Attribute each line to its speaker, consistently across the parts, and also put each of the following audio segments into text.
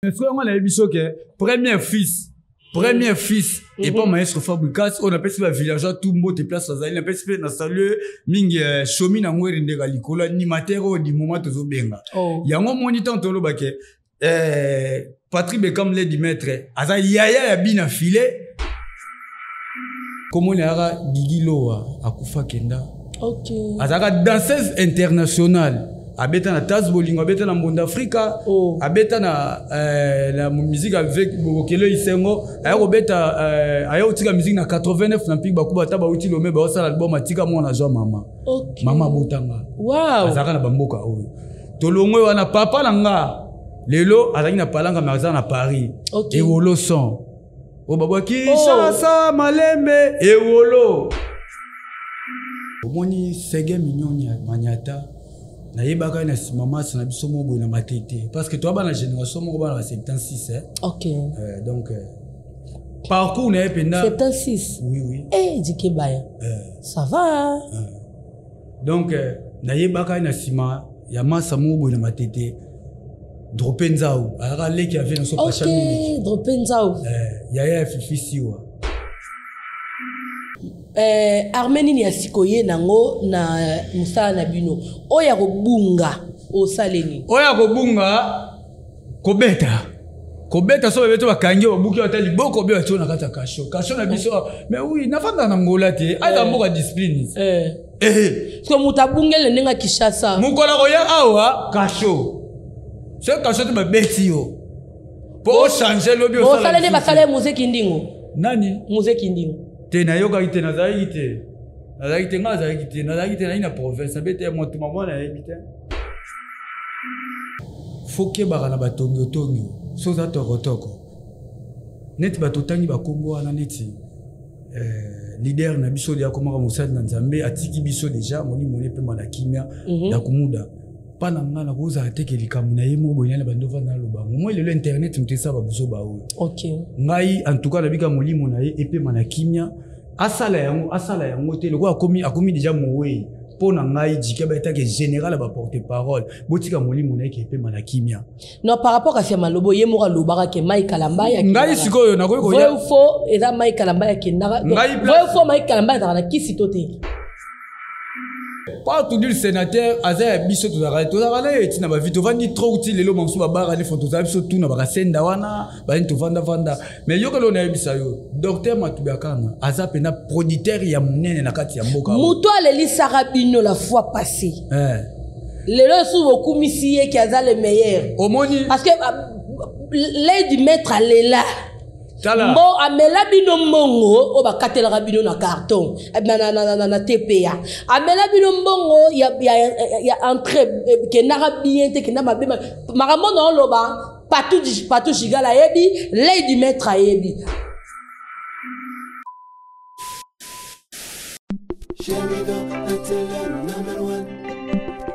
Speaker 1: Soki yango nayebi so ke premier fils, premier fils epa maestro Fabricas oyo napesi ba villageois tout mbote place azali, napesi mpe na salue mingi shomi na ngweri ndeka likolo animateur oyo du moment tozobenga. Yango moni ntango toloba ke Patrick Beckham Lady Maître aza yaya ya bina filet komoni ayaka Gigi Lowa akufa kenda. Azalaka danseuse internationale, abeta na Tas Bolingo, abeta na Mbonda Afrika. Abeta na musique avec Bokelo Isengo, aya kobeta aya kotika musique na 89 na mpiki bakuba ata bauti Lome baosala album, atika mwana azwa mama. Mama abotanga. Azalaka na bamboka oyo tolongwe wana. Papa na nga lelo azalaki na Palanga me aza na Paris. Ewolo son oyo babwaki sasa malembe ewolo omoni sege mignoni manyata nayebaka ye na nsima masi na biso moko boye na Matete parce que toya bana génération moko, bana ba 76 eh. Donc parcours na ye mpenza.
Speaker 2: 76?
Speaker 1: Oui.
Speaker 2: Eh, Dike Baya. Ça va, hein?
Speaker 1: Donc nayebaka ye na nsima ya masa moko boye na Matete, Drope Nzau, azalaka leki ave na so Pacha Miliki.
Speaker 2: Drope Nzau.
Speaker 1: Yaya ya Fifi Siwa.
Speaker 2: Arme nini ya sikoye nango na mosala na bino oyo ya kobunga osale nini?
Speaker 1: Oyo ya kobunga, kobeta kobeta so babeti, bakangi yo, babuki yo ata liboko obe batio na kati ya kasho kasho na biso. Mais oui, nafanda na Ngola te, aza mboka discipline.
Speaker 2: So moto abungele ndenge ya Kinshasa.
Speaker 1: Mokolo akoya awa kasho, soki kasho te babeti yo mpo ochange lobi.
Speaker 2: Osala nde basala ye Muzeki Ndingo.
Speaker 1: Nani?
Speaker 2: Muzeki Ndingo.
Speaker 1: Te, nayokaki te, nazalaki te, nazalaki te, ngai nazalaki te, nazalaki te, nazalaki na province, nabeti ya moto mama nayebi te. Fo kebaka na batongiotongi so oza tokotoko neti bato otangi bakombo wana neti leader na biso oyo akomaka mosali na Nzambe, atiki biso deja, molimo ne pema na kimia. Dakumuda mpa na ngai nakozala teke likambo na ye moko boye nani bando ovanda naloba yango moi lelo internet moto esala babuzoba oyo. Ngai en tout cas nabika molimo na ye epema na kimia, asala yango asala yango te lokola akomi deja mowei. Mpo na ngai jike baetake général ya baporte parole, botika molimo na ye ke epema na kimia.
Speaker 2: Non, par rapport kasi ya malobo ye moko alobaka ke Mike Kalambay.
Speaker 1: Ngai sikoyo nakoki
Speaker 2: koya. Vrai ou faux, eza Mike Kalambay akendaka?
Speaker 1: Ngai
Speaker 2: Vrai ou faux, Mike Kalambay azalaka na kisi to te?
Speaker 1: Pas tout dire sénateur aza ya biso, tozalaka na ye ntina bavi tovandi trop ti lelo mamosu babara nefo tozala biso tuna bakasenda wana bayini tovandavanda. Mais yoka lelo nayebisa yo, docteur Matubi Akana aza mpena producteur ya monene na kati ya mboka oyo.
Speaker 2: Moto alelisaka bino la fois passée, lelo esusu bokumisi ye ki aza le meilleur.
Speaker 1: Omoni.
Speaker 2: Parce que Lady Maître alela.
Speaker 1: Tala.
Speaker 2: Mbo amela bino mbongo oyo bakatelaka bino na carton na TPA, amela bino mbongo ya entrée kendaka bien te, kenda mabe makambo na oloba Patou, Patou Gigal ayebi, Lady Maître ayebi.
Speaker 3: Gémido, la télé number one.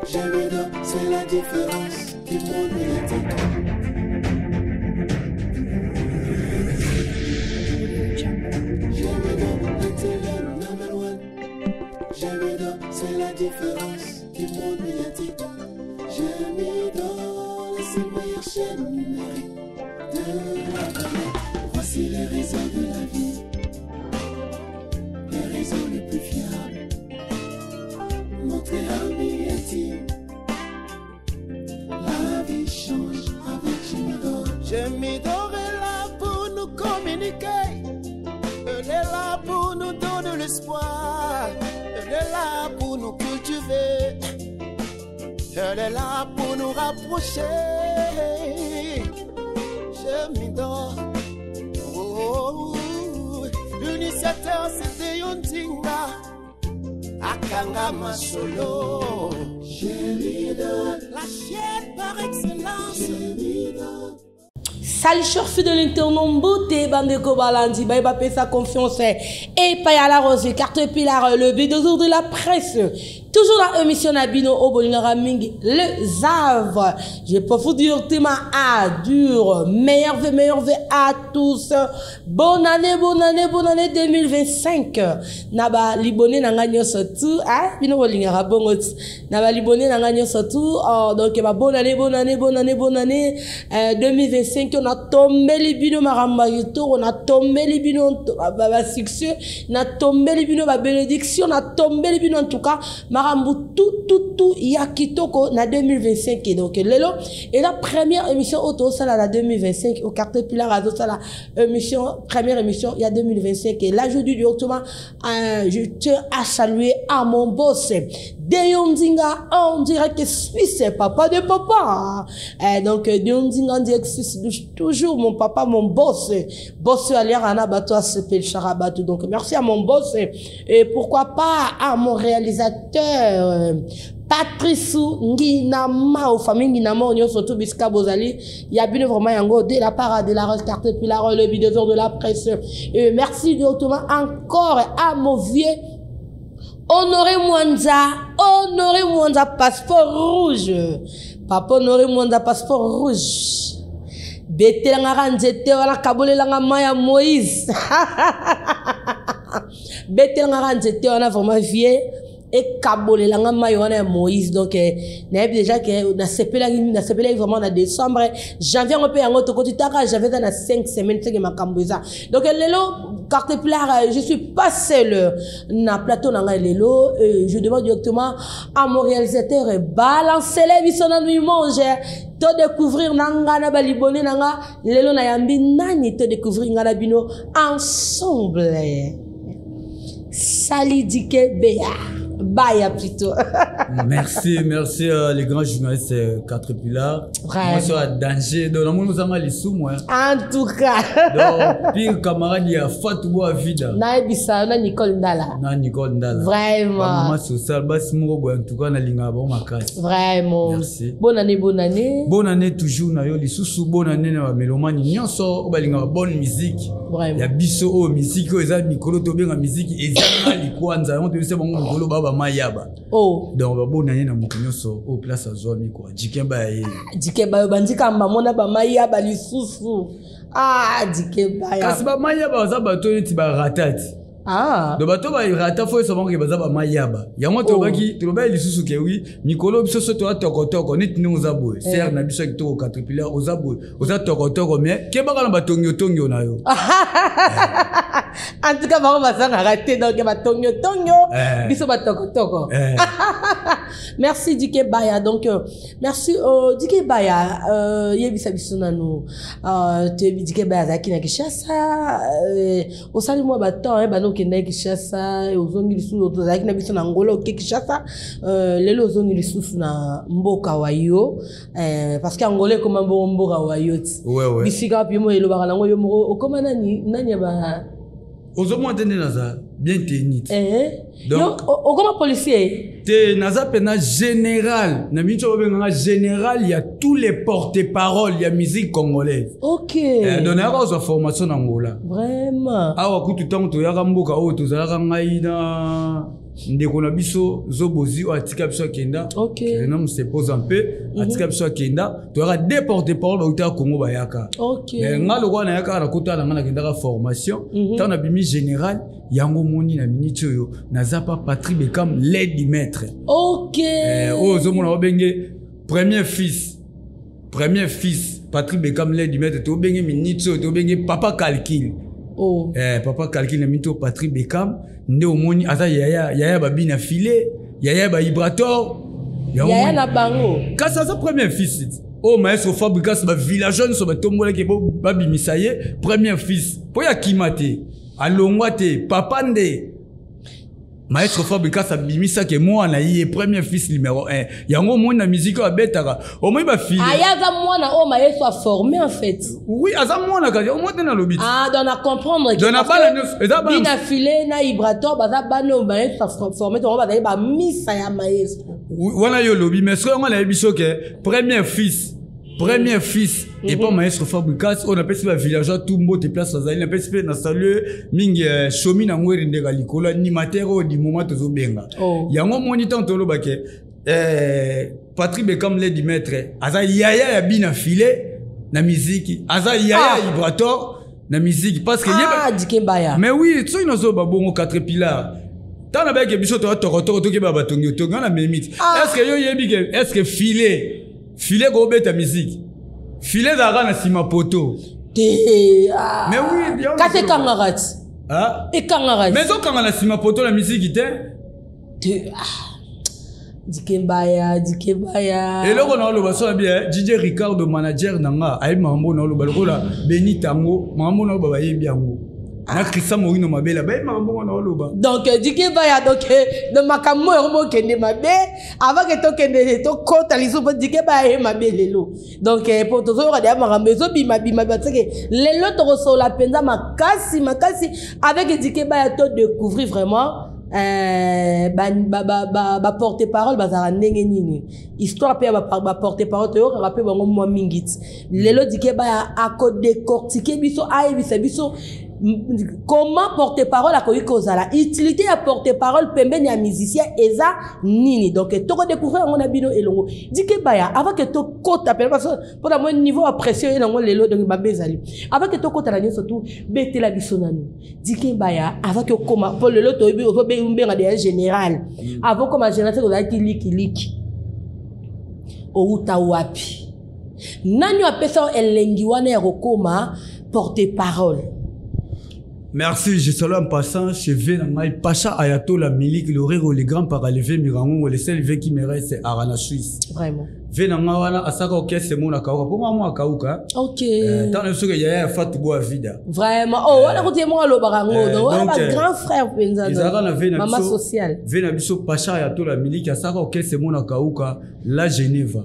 Speaker 3: Gémido, c'est la différence du monde médiatique. Gémido, la télé number one. Gémido, c'est la différence du monde médiatique. Gémido, la seule meilleure chaîne numérique de la planète. Voici les réseaux de la vie, les réseaux les plus fiables. Montrez amis intime. La vie change avec Gémido.
Speaker 4: Gémido est là pour nous communiquer. Elle est là pour nous donner l'espoir. Elle est là pour nous cultiver. Elle est là pour nous rapprocher. Gémido. Oh, oh, l'initiateur c'était Yondinga. Akanga Masolo.
Speaker 3: Gémido.
Speaker 4: La chaîne par excellence.
Speaker 3: Gémido.
Speaker 2: Salut chers fidèles internautes, mbote bandeko balandi baye bapesa confiance epai ya la rose carte pilar, le bulldozer de la presse. Toujours la émission na bino oyo bolingaka mingi, Le Havre. Je peux vous dire tema a dur, meilleur vœu, meilleur vœu à tous. Bonne année, bonne année, bonne année 2025. Na ba libone na nga nyonso tout, hein? Bino bolingaka bongo ti. Na ba libone na nga nyonso tout. Oh, donc ba bonne année, bonne année, bonne année, bonne année 2025. On a tombeli bino makambo ya kitoko, on a tombeli bino ba succès, na tombeli bino ba bénédiction, na tombeli bino en tout cas makambo tout tout tout ya kitoko na 2025. Et donc lelo et la première émission oyo tosala na 2025 au quartier Pilar, azosala émission, première émission ya 2025. Et là, je dis directement, je tiens à saluer à mon boss Deon Nzinga en direct suisse, papa de papa. Donc Deon Nzinga en direct suisse, toujours mon papa, mon boss, boss aliara na bato asepel charabato. Donc merci à mon boss et pourquoi pas à mon réalisateur Patrice Nginama, famille Nginama, nyonso tout bisika bozali ya bino vraiment yango de la part de la carte Pilar, le vidéo de la presse. Et merci directement encore à mon vieux Honoré Mwanza, Honoré Mwanza, passeport rouge. Papa Honoré Mwanza, passeport rouge. Betelanga nzete wana, kabolelanga mai ya Moïse. Betelanga nzete wana vraiment, vieux, ekabolelanga mai wana ya Moïse. Donc nayebi déjà ke nasepelaki vraiment na décembre, janvier yango mpe yango tokoti taka janvier eza na 5 semaines seke makambo eza. Donc lelo carte Pilar, je suis pas seul na plateau na ngai lelo. Je demande directement à mon réalisateur, balancele biso nanu image, to découvrir na nga na balibone na nga lelo nayambi nani, to découvrir nga na bino ensemble. Sali Dike Bea. Baya plutôt.
Speaker 1: Merci, merci les grands journalistes 4 Pilar.
Speaker 2: Vraiment.
Speaker 1: Moi, je suis à danger. Donc, nous avons les sous, moi.
Speaker 2: En tout cas.
Speaker 1: Donc, pire camarade, il y a Fatou Boavida.
Speaker 2: Naebisa, na Nicole Ndala.
Speaker 1: Na Nicole Ndala.
Speaker 2: Vraiment.
Speaker 1: Ba maman sociale, ba simoro boy, en tout cas, na linga ba makasi.
Speaker 2: Vraiment.
Speaker 1: Merci.
Speaker 2: Bonne année, bonne année.
Speaker 1: Bonne année toujours na yo lisusu, bonne année na ba mélomane nyonso, ba linga bonne musique.
Speaker 2: Vraiment.
Speaker 1: Il y a biso oh musique oh eza mikolo to benga musique eza na likwanza, on te bango mikolo ba ba mayaba.
Speaker 2: Oh.
Speaker 1: Donc ba bonne année na mutu nyonso au place azwami quoi. Dike ba ye.
Speaker 2: Dike ba yo bandika mbamona ba mayaba lisusu. Ah, Dike ba ya.
Speaker 1: Kasi ba mayaba baza bato neti ba ratati.
Speaker 2: Ah.
Speaker 1: Donc bato ba rata fo so bango baza ba mayaba. Yango to baki to ba lisusu ke oui, mikolo biso so to toko toko neti ni oza boye. Ser na biso ki to caterpillar oza boye. Oza toko toko mais ke baka na batongio tongio na yo.
Speaker 2: En tout cas bango bazanga raté, donc ba tongio tongio biso ba toko toko. Merci Dike Baya. Donc merci Dike Baya, yebisa biso nanu. Te Dike Baya azalaki na Kinshasa, osali mwa ba temps, bana okendaki Kinshasa, ozongi lisusu, ozalaki na biso na Angola, oke Kinshasa, lelo ozongi lisusu na mboka wa yo, parce que Angola ekoma mbongo mboka wa yo ti.
Speaker 1: Ouais, ouais.
Speaker 2: Bisika wapi yo moko elobaka nango yo moko, okoma nani, nani ya ba
Speaker 1: Ozomona te nde naza bien tenu ti. Donc,
Speaker 2: Yo, okoma policier?
Speaker 1: Te, naza pena général. Na miniti oyo babengaka général ya tous les porte-parole ya musique congolaise.
Speaker 2: Ok.
Speaker 1: Donc nayaka kozwa formation na Angola.
Speaker 2: Vraiment.
Speaker 1: Awa kutu ntango toyaka mboka oyo tozalaka ngai na ndeko na biso Zobozi oyo atika biso akenda.
Speaker 2: Ok.
Speaker 1: Renom se pose un peu, atika biso akenda. Toyaka deux porte-parole bautaka Congo bayaka.
Speaker 2: Ok.
Speaker 1: Mais nga lokola nayaka na kota na nga nakendaka formation. Ntango nabimi général, yango moni na miniti oyo naza pa Patrick Beckham lady maître.
Speaker 2: Ok.
Speaker 1: Oyo ozomona babenge premier fils. Premier fils Patrick Beckham lady maître, tobenge miniti oyo tobenge papa calcul.
Speaker 2: Oh.
Speaker 1: Papa calcul na miniti oyo Patrick Beckham nde omoni aza yaya, yaya babina filet, yaya ba vibrator. Yango
Speaker 2: Yaya
Speaker 1: moni
Speaker 2: na bango.
Speaker 1: Kasi aza premier fils. Oh maestro Fabrikas ba villageois nyonso batombolaki bo babimisa ye premier fils. Po ya kima te. Alongwa te, papa nde. Maestro Fabrikas abimisaki mwana ye premier fils numéro 1. Yango moni na musique oyo abetaka. Omoni ba fille.
Speaker 2: Aya aza mwana oyo maestro a formé en fait.
Speaker 1: Oui, aza mwana kasi omoni te na lobi ti.
Speaker 2: Ah, donc na comprendre que
Speaker 1: Donc na
Speaker 2: parce
Speaker 1: bana
Speaker 2: que
Speaker 1: nyonso, eza bana
Speaker 2: bina filet na vibrator baza bana oyo maestro a formé, donc bazali ba misa ya maestro.
Speaker 1: Oui, wana yo lobi, mais soki yango nayebi so ke premier fils Premier fils epa maestro Fabricas oyo napesi ba villageois tout mbote place azali, napesi mpe na salue mingi Shomi na Ngweri ndeka likolo animateur oyo du moment tozobenga. Yango moni ntango tolobake Patrick Beckham Lady Maître aza yaya ya bina filet na miziki, aza yaya ya Ibrator na miziki parce que
Speaker 2: Dike Baya.
Speaker 1: Mais oui, soki nazoba bongo 4 pillars ntango nabayeke biso toya tokotoko tokeba batongi otongi wana memiti. Est ce que yo yebi ke est ce que filet kobeta miziki, filet ezalaka na nsima poto?
Speaker 2: Te.
Speaker 1: Mais oui,
Speaker 2: kasi ekangaka ti. Ekangaka.
Speaker 1: Mais ezokanga na nsima poto na miziki te.
Speaker 2: Te. Dike Baya, Dike Baya.
Speaker 1: Eloko na oloba so na bien DJ Ricardo, manager na nga, ayebi makambo na oloba lokola Beni Tango, makambo na oloba bayebi yango. Na Christian Morino Mabela bayebi makambo na oloba.
Speaker 2: Donc Dike Baya, donc na makambo oyo bokende mabe avant que tokende tokota lisusu mpo Dike Baya ye mabe lelo. Donc po tozoyoka deya makambo ezobimabima batike lelo, tokosola mpenza makasi makasi avec Dike Baya, to découvrir vraiment ba porte parole bazalaka ndenge nini, histoire mpe ya ba porte parole toyokaka mpe bango mwa mingi ti lelo. Dike Baya akodécortiquer biso, ayebisa biso comment porte parole akoki kozala, utilité ya porte parole pembeni ya musicien eza nini. Donc tokodécouvrir yango na bino elongo. Dike Baya, avant ke tokota pene, parce que mpona moi niveau ya pression ye nango lelo, donc mabe ezali, avant ke tokota na nyonso tu, betela biso nanu Dike Baya, avant ke okoma, mpo lelo toyebi ozobenga deya général, avant okoma général seke ozalaki likiliki, outa wapi? Nani apesa yo elengi wana ya kokoma porte parole?
Speaker 1: Merci, je salue en passant chez V Nangai, Pacha Ayatollah Milik, le rire, le grand paralevé Mirangongo, le seul V qui me reste, c'est Arana Suisse.
Speaker 2: Vraiment.
Speaker 1: V Nanga wana, asaka orchestre mona kauka, pour moi, moi kauka. Tant que ce yaya Fatou Boa Vida.
Speaker 2: Vraiment. Oh, wana kote moi lo barango, donc wana ba grand frère penza.
Speaker 1: Ezalaka na V na
Speaker 2: Maman
Speaker 1: biso,
Speaker 2: sociale.
Speaker 1: V na biso Pacha Ayatollah Milik, asaka orchestre mona kauka, la Geneva.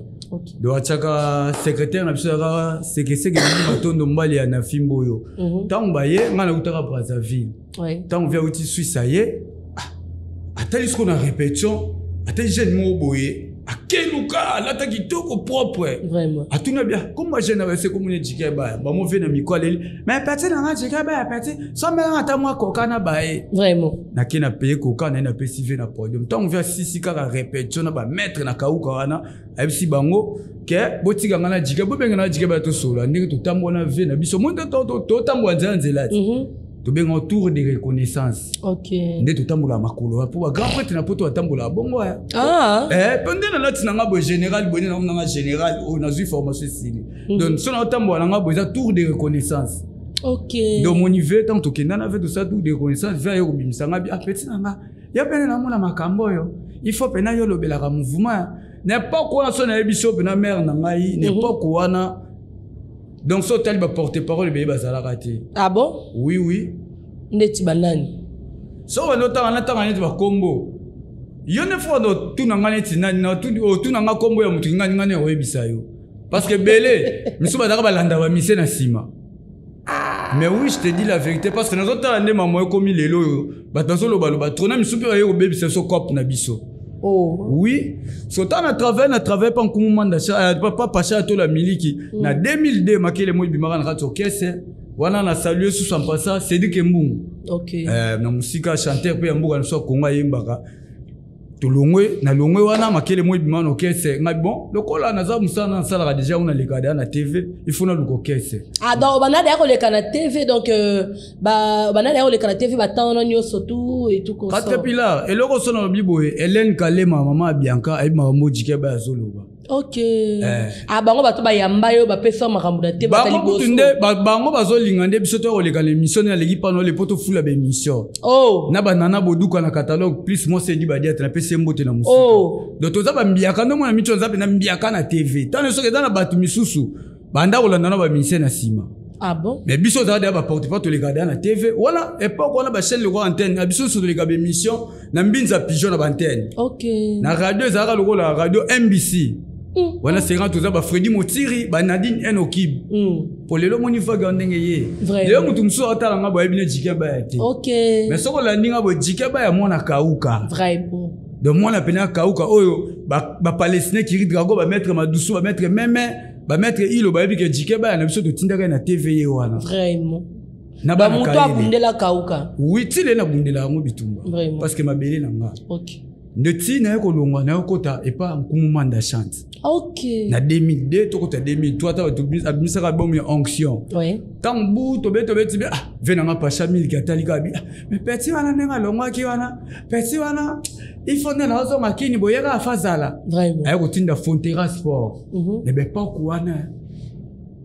Speaker 1: Donc atiaka secrétaire na biso yaka sekeseke na matondo mbali ya na fimbo oyo. Ntango baye nga nautaka Brazzaville. Ntango via uti Suisse aye, atali siko na répétition, atali jeune moko boye akeluka alata kitoko propre. Atuna bien comme jeune avese comme ne Dike Baya. Ba mo ve na miko aleli. Mais petit na nga Dike Baya petit, so mela ata mwa koka na baye. Na ke na payer koka na na pesi ve na podium. Ntango via sisi kaka répétition na ba maître na kauka wana. Ayebisi bango ke botika nga na Dike, bobenga na Dike Baya tosola ndenge totambola na vie na biso. Mo nde totambola nzela nzela ti. Tobenga tour de reconnaissance. Nde totambola makolo po ba grand prêtre na poto batambola bongo ya. Pe nde na lati na nga boye général, boye nde na nga général oyo nazwi formation esili. Donc so na otambola na nga boye eza tour de reconnaissance. Donc mon niveau tant tokenda na vie tosala tour de reconnaissance, vie aye kobimisa nga bi, ah, petit na nga ya pene namona makambo oyo il faut pena yo lobelaka mouvement. N'importe quoi so nayebi so pena mère na ngai, n'importe wana. Donc so tali ba porte-parole beye bazalaka te.
Speaker 2: Ah bon?
Speaker 1: Oui, oui.
Speaker 2: Ndeti banani?
Speaker 1: So bando tanga na tanga neti ba kombo. Yo ne faut do tuna nga neti nani na tu o tuna nga kombo ya mutu ngani ngani oyebisa yo. Parce que belé, miso bazalaka balanda ba mise na sima. Mais oui, je te dis la vérité parce que nazo tala nde maman ekomi lelo oyo, bato bazoloba loba trop na miso mpe baye kobebisa so cop na biso. Oui, so tant na travail, na travail pa nkumu manda cha, pa pacha to la miliki. Na 2002 makele moi bimaka na kati orchestre. Wana na saluer sous en passant Cédric Mbungu. Na musika chanteur pe ya mboka na so Kongo ayembaka. Tolongwe na longwe wana makele moi bimaka na orchestre. Ngai bon, lokola naza musala na salaka déjà on a lekada na TV, il faut na luko orchestre.
Speaker 2: Ah donc bana ya koleka na TV, donc ba bana ya koleka na TV ba temps na nyoso tout et tout comme ça.
Speaker 1: Quatre pillars, eloko so na biboye Hélène Kalema maman Bianca ayi maman Dike ba zoloba.
Speaker 2: Ah bango bato ba yamba yo ba pesa makambo na te, ba
Speaker 1: Bango
Speaker 2: tali
Speaker 1: kutu
Speaker 2: boso.
Speaker 1: nde, bango bazolinga nde biso to koleka na émission na leki pano le poto fula ba émission. Na banana boduka na catalogue plus moi c'est dit ba diatre na pesa mbote na musika. Donc toza ba mbiaka ndo mona micho nzape na mbiaka na TV. Tano soki eza na bato misusu banda kolanda na ba musicien na sima.
Speaker 2: Ah bon?
Speaker 1: Mais biso za ba porte pas toleka na TV. Voilà, époque wana ba chaîne le roi antenne, na biso so toleka ba émission na mbinza pigeon na ba antenne. Na radio ezalaka lokola radio MBC. Wana c'est grand toza ba Freddy Motiri, ba Nadine Enokib. Po lelo moni vague ndenge ye. Lelo mutu musu atala nga boyebi ne Dike Baya te. Mais soko landi nga bo Dike Baya mwana kauka. Donc mwana pena kauka oyo ba Palestinien qui Drago ba maître Madoussou, ba maître Meme. Bamaître ilo bayebi ke jike baya na biso, totindaka ye na TV ye wana.
Speaker 2: Vraiment.
Speaker 1: Na bana
Speaker 2: Bamoto abundela kauka.
Speaker 1: Oui, ti lelo nabundela yango bitumba.
Speaker 2: Vraiment.
Speaker 1: Parce que mabele na nga.
Speaker 2: Ok.
Speaker 1: Nde ti naye kolongwa, naye kokota epa Nkumu Manda Chante.
Speaker 2: Ok.
Speaker 1: Na 2002, tokota 2003, ta bato abimisaka album ya Onction. Ntango bu tobe tobeti be, ah, ve nanga Pacha Milki atali kaka bi, ah, mais petit wana ndenge alongwaki wana, petit wana il faut nde naozonga kini boyeka afazala.
Speaker 2: Vraiment.
Speaker 1: Aye kotinda Fontera Sport. Na bepoke wana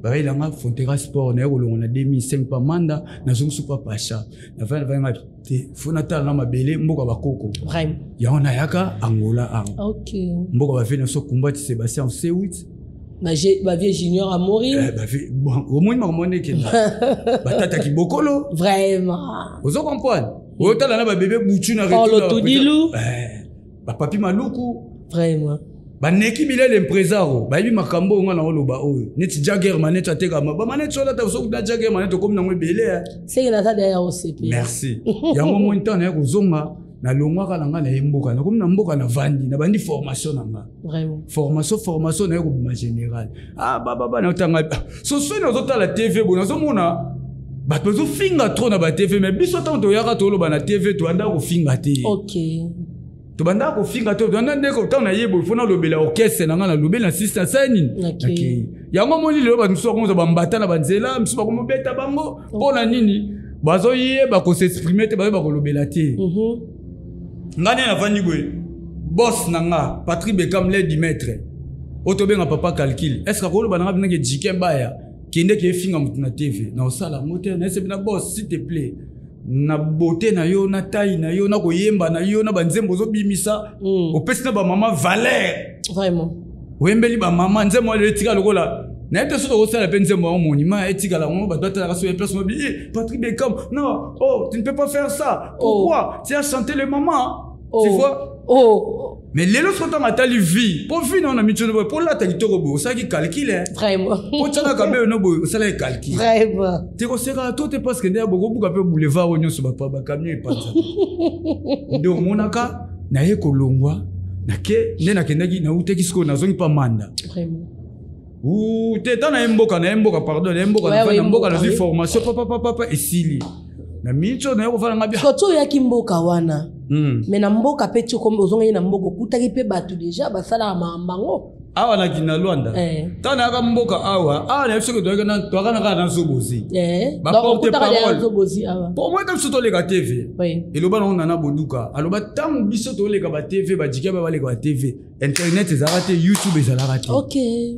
Speaker 1: bayelanga Fontera Sport, naye kolongwa na 2005 pa Manda, nazongi pa Pacha, navandi te, fo natala na mabele mboka bakoko.
Speaker 2: Vraiment.
Speaker 1: Yango nayaka Angola awa.
Speaker 2: Ok.
Speaker 1: Mboka bave na so Kumbati Sébastien C8.
Speaker 2: Bavie Junior Amori.
Speaker 1: Eh, bon, omoni makambo wana ekenda batata kibokolo.
Speaker 2: Vraiment.
Speaker 1: Ozo comprendre, oyotala na babebe butu na
Speaker 2: Paulo
Speaker 1: retour na
Speaker 2: Tudilu.
Speaker 1: Eh, bapapi Maluku.
Speaker 2: Vraiment.
Speaker 1: Baneki bilele impresaro bayebi makambo oyo nga na oloba oyo, neti Jager Manete atekama bamanete oyo alata soki na Jager Manete okomi nango ebele, eh.
Speaker 2: Seke naza derrière OCP.
Speaker 1: Merci. Yango moni ntango naye kozonga, nalongwaka na nga, naye mboka, nakomi na mboka, navandi, nabandi formation na nga.
Speaker 2: Vraiment.
Speaker 1: Formation, naye kobima général. Ah, bababa naotanga so soki nazotala TV boye, nazomona bato bazofinga trop na batv, mais biso ntango toyaka toloba na TV, toyanda kofinga te.
Speaker 2: Ok.
Speaker 1: Tobandaka kofinga te, tobanda ndeko. Ntango naye boye, fo nalobela orchestre na nga, nalobeli na siste, nasali nini.
Speaker 2: Ok.
Speaker 1: Nakei. Yango moni lelo bato mosusu bakomozwa bambata na banzela, mosusu bakomobeta bango. Mpo na nini? Bazoyeba kos'exprimer te, bazoyeba kolobela te. Nga nde navandi boye, boss na nga Patrick Bekam, ledi maître oyo tobenga Papa Calcul, est ce que akoloba na nga mpinake jikin baya kende ke efinga motu na TV? Na osala yango te. Nayesebi na boss, s'il te plaît, na beauté na yo, na taille na yo, na koyemba na yo, na banzembo ozobimisa, opesi na bamama valeur.
Speaker 2: Vraiment.
Speaker 1: Oyembeli bamama nzembo wana etika lokola nayebi te soki okosala mpe nzembo yango monument, etikala yango, bato batalaka so ya place mobi. Eh, Patrick Beckham, non, oh, tu ne peux pas faire ça. Pourquoi tu as chanté le maman?
Speaker 2: Oh.
Speaker 1: Tu vois?
Speaker 2: Oh.
Speaker 1: Mais lelo soki ntango atali vie mpo vie nao na mitiono boye, mpo lata kitoko boye, osalaki calcul, eh.
Speaker 2: Vraiment.
Speaker 1: Mpo tiaka kabe no boye, osalaki calcul.
Speaker 2: Vraiment.
Speaker 1: Te kosekaka to te, parce que nde ya bokobuka mpe boulevard oyo nyonso, bacamion epanza. Nde omonaka naye kolongwa, nake nde nakendaki, nautaki sikoyo, nazongi mpa Manda.
Speaker 2: Vraiment.
Speaker 1: Te, ta naye mboka, naye mboka, pardon, naye mboka.
Speaker 2: Ouais,
Speaker 1: Nafandi na mboka,
Speaker 2: mboka,
Speaker 1: nazwi
Speaker 2: oui.
Speaker 1: formation papapapapa, esili na miniti oyo naye kofanda nga bia.
Speaker 2: Soki oyaki mboka wana, mais na mboka mpe ti okomi, ozongaki na mboka, okutaki mpe bato déjà basalaka makambo yango?
Speaker 1: Awa na Lwanda.
Speaker 2: Eh.
Speaker 1: Ntango nayaka mboka awa, awa nayebi soki toyaka na kaka na Zobozi.
Speaker 2: Eh,
Speaker 1: Ba
Speaker 2: donc
Speaker 1: porte
Speaker 2: okutaka
Speaker 1: parole.
Speaker 2: deja Zobozi awa?
Speaker 1: Po moi biso toleka TV.
Speaker 2: Oui.
Speaker 1: Eloba nango Nana Boduka, aloba ntango biso toleka ba TV, bajike ba baleka ba TV, internet ezalaka te, YouTube ezalaka te.
Speaker 2: Ok,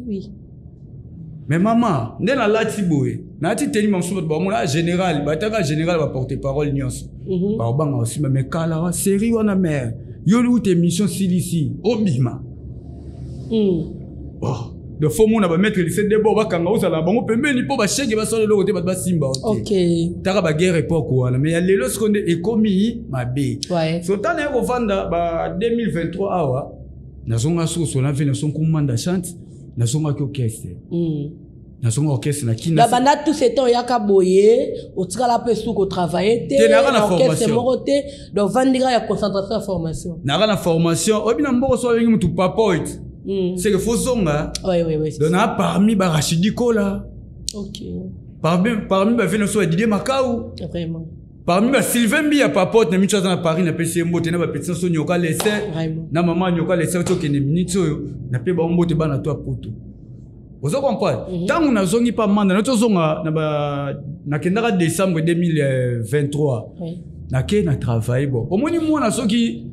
Speaker 2: oui.
Speaker 1: Mais mama, nde nalati boye, nalati teni mosusu, bato bamona, ah, général, bataka général, baporte parole nyonso baobanga osimba. Mais kala wa série wana, mare yo uta émission silisi obima. Oh, de fo mona bamaître lycée de bord bakanga, ozala na bango pembeni mpo bashege basala eloko te, bato basimba yo te.
Speaker 2: Ok.
Speaker 1: Taka baguerre époque wana, mais ya lelo siko nde ekomi mabe.
Speaker 2: Ouais.
Speaker 1: So ntango naye kovanda ba 2023 awa, nazonga susu na ve naso Nkumanda Chante, nazongaki orchestre. Nazonga orchestre na kina.
Speaker 2: Na banda tout ce temps oyaka boye, otikala mpe suki otravaille te?
Speaker 1: Te, nayaka na
Speaker 2: orchestre
Speaker 1: formation.
Speaker 2: moko te, donc vandika ya concentration ya formation.
Speaker 1: Naka na formation. Oyebi na mboka so babengi mutu papote, c'est que fo zonga.
Speaker 2: Ouais, c'est
Speaker 1: Donc
Speaker 2: ça.
Speaker 1: naa parmi barachidi kola, parmi bave nyonso ya Didie Makau,
Speaker 2: Vraiment.
Speaker 1: parmi basylvain Mbi ya papote na miso aza na Paris, napesi ye mbote na bapeti nyonso Nyoka Lese
Speaker 2: Vraiment.
Speaker 1: na mama Nyoka Lese oti okende miniti oyo, nape bango mbote, bana to ya poto. Ozo comprendre? Ntango nazongi mpa Manda, nati ozonga na ba nakendaka décembre 2023.
Speaker 2: Ouais.
Speaker 1: Nake na travail. Bon, omoni mwana soki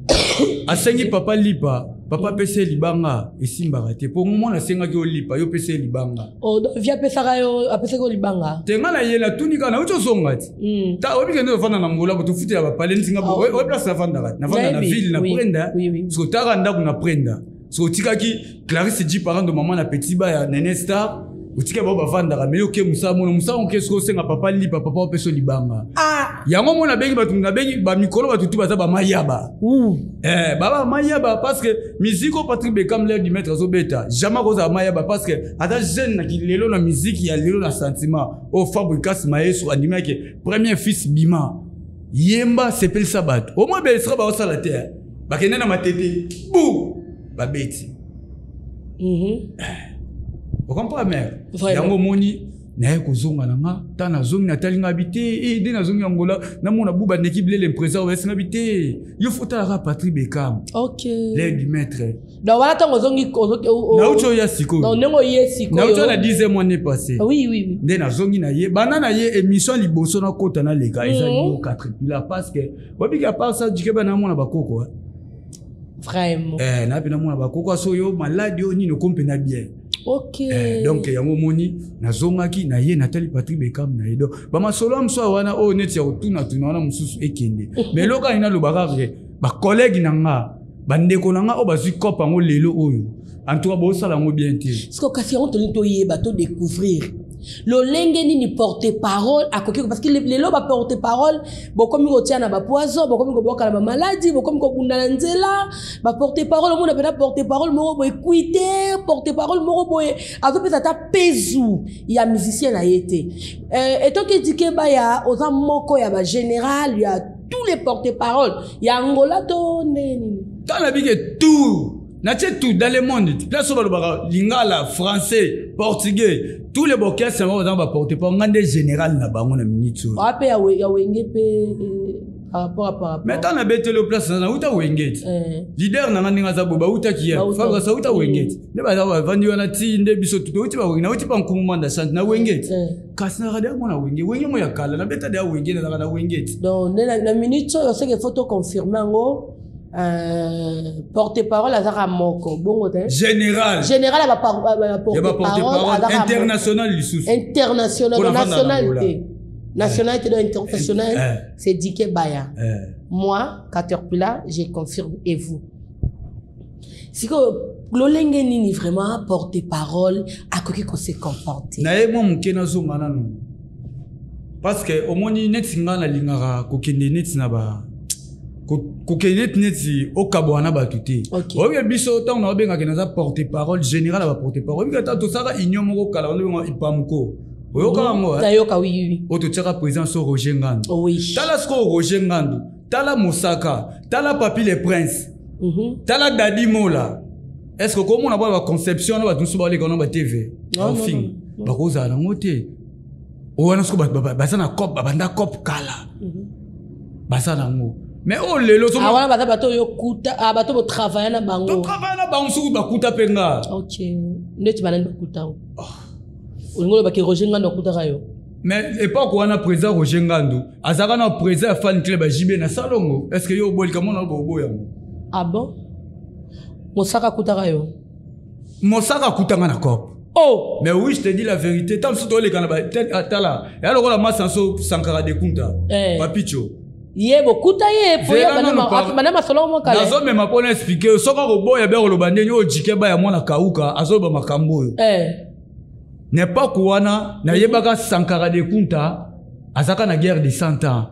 Speaker 1: asengi papa lipa, papa apesi ye libanga, esimbaka te, mpo mwana asengaki yo lipa, yo opesi ye libanga.
Speaker 2: Oh, donc vi apesaka yo, apesaka yo libanga?
Speaker 1: Te, nga na ye natuni kaka, nauti ozonga ti.
Speaker 2: Mm.
Speaker 1: Ta oyebi kende ofanda na Ngola, bo tofutela bapale ntinga.
Speaker 2: Ah,
Speaker 1: Oyebi place navandaka? Navanda na
Speaker 2: Nayebi,
Speaker 1: ville na
Speaker 2: oui.
Speaker 1: Prenda.
Speaker 2: Oui.
Speaker 1: Soki otaka ndako na Prenda, soki otikaki Clarisse Ji Parando, mama na petit ba ya Nene Star, otikaki bao bavandaka, me yo oke mosala, mona mosala oke, soki osenga papa lipa, papa opesa yo libanga.
Speaker 2: Ah.
Speaker 1: Yango mona abengi bato, nabengi bamikolo, bato tu baza bamayaba.
Speaker 2: Ouh.
Speaker 1: Eh, baba mayaba, parce que musique oyo Patrick Bekam l'air du maître azobeta, jamais akozala mayaba, parce que aza jeune na lelo na musique ya lelo na sentiment oyo Fabrikas Maestro andimaki premier fils bima yemba sepelisa bato. Omoi belesika baosala te, eh. Bakende na matete bu babeti. Ocomprend mare? Yango omoni naye kozonga na nga, ntango nazongi natali nga bi te, eh, nde nazongi Angola namona buba ndeki bilele impresa oyo esinga bi te, yo fo otalaka Patrick Beckham.
Speaker 2: Ok.
Speaker 1: L'aide du maître.
Speaker 2: Donc wana ntango ozongi,
Speaker 1: nauti oya sikoyo.
Speaker 2: Donc ndenge oye sikoyo.
Speaker 1: Nauti na 10 mois ne passé.
Speaker 2: Oui, oui, oui.
Speaker 1: Nde nazongi na ye, banda na ye émission liboso nakota naleka eza yo 4 pila parce que obiki à part ça dike bana mona bakoko.
Speaker 2: Vraiment.
Speaker 1: Eh, na pena mona bakoko aso yo malade yo nini okomi pena bien.
Speaker 2: Ok.
Speaker 1: Eh, donc yango omoni nazongaki na ye, natali Patrick Beckham na ye. Donc bamasolo ya mosusu wana oyo neti ya kotunatuna wana mosusu ekende. Mais eloko nini nalobaka ke bacollègue na nga, bandeko na nga oyo bazwi cope yango lelo oyo, en tout cas bosala yango bien te.
Speaker 2: Siko kasi yango tolingi toyeba, todécouvrir lolenge nini porte-parole akoki, parce que lelo ba porte-parole bokomi kotia na ba poison, bokomi koboka na ba maladie, bokomi kobunda na nzela. Ba porte-parole omona pena porte-parole moko boye kuite, porte-parole moko boye azopesa ata pezu ya musicien na ye te. Etoki Dike Baya oza moko ya ba général ya tous les porte-parole ya Angola to ndenge nini?
Speaker 1: Tala bike tout natie tout dans le monde, place oyo balobaka lingala, français, portugais, tous les orchestres yango baza baporte parole, nga nde général na bango na minute oyo.
Speaker 2: Ape ya Wenge pe, par rapport à, par rapport.
Speaker 1: Mais ntango nabeteli yo place nauta Wenge ti. Leader na nga ndenge aza boye, bautaki ye.
Speaker 2: Bauta.
Speaker 1: Fabrice auta Wenge ti. Nde baza bavandi wana ti nde biso touti ba Wenge, nauti pa Nkumu Manda Chante na Wenge ti. Kasi nazalaka deya mwana Wenge, Wenge mo ya kala, nabeta deya Wenge, nazalaka na Wenge ti.
Speaker 2: Donc nde na minute oyo seke faut to confirmer yango. Porte-parole azaka moko bongo te.
Speaker 1: Général.
Speaker 2: Général ba par, ba, ba,
Speaker 1: Ya ba porte-parole
Speaker 2: porte-parole azaka moko.
Speaker 1: international lisusu.
Speaker 2: International,
Speaker 1: Pour la vendre
Speaker 2: national
Speaker 1: na Angola.
Speaker 2: te. Nationalité donc international, c'est Dike Baya. Moi, Caterpillar, je confirme et vous. Siko lolenge nini vraiment porte-parole akoki ko se comporter?
Speaker 1: Na ye mwa moke nazonga nanu. Parce que omoni neti nga nalingaka kokende neti na ba kokende neti neti okabwana na bato te. Oyebi biso ntango na babengaka naza porte-parole général ya ba porte-parole. Oyebi ata tosalaka union moko kala, wana babengaka Ipamuko. Oyoka yango, hein?
Speaker 2: Nayoka, oui, oui.
Speaker 1: Oyo totiaka président so Roger Ngandu.
Speaker 2: Oui.
Speaker 1: Tala sikoyo Roger Ngandu, tala Mosaka, tala Papi le Prince, tala Dadi Mola. Est-ce que komona ba conception na bato mosusu baleka na ba TV?
Speaker 2: Non, non,
Speaker 1: Ba film.
Speaker 2: non, non.
Speaker 1: Bakozala nango te. Oyo wana sikoyo bato baza na cop, babanda cop kala. Baza nango. Mais oyo lelo soki
Speaker 2: Ah, wana baza bato oyo kuta, ah, bato bo travailler na bango.
Speaker 1: To travailler na bango soki bakuta pe nga.
Speaker 2: Ok. Neti banani bakuta ngo?
Speaker 1: Oh.
Speaker 2: Olingi oloba ke Roger Ngandu akutaka yo?
Speaker 1: Mais époque wana président Roger Ngandu azalaka na président ya fan club ya JB na Salongo. Est-ce que yo obolika mona obo oboya ngo?
Speaker 2: Ah bon? Mosaka akutaka yo?
Speaker 1: Mosaka akutanga na cop.
Speaker 2: Oh!
Speaker 1: Mais oui, je te dis la vérité. Tant que tu es tel, ah, tala. Et alors, la masse en so, Sankara de Kunta. Papicho.
Speaker 2: Ye, bo, kuta ye, po ye,
Speaker 1: Zela
Speaker 2: bana
Speaker 1: nanu
Speaker 2: ma,
Speaker 1: par-
Speaker 2: ah, bana ma solo mo kala.
Speaker 1: Nazo mema po na expliquer. Soko ko boya be ko bande yo jike ba ya mwana kauka, azo ba makambo oyo. N'est pas wana, na yebaka Sankara de Kunta, azaka na guerre de 100 ans.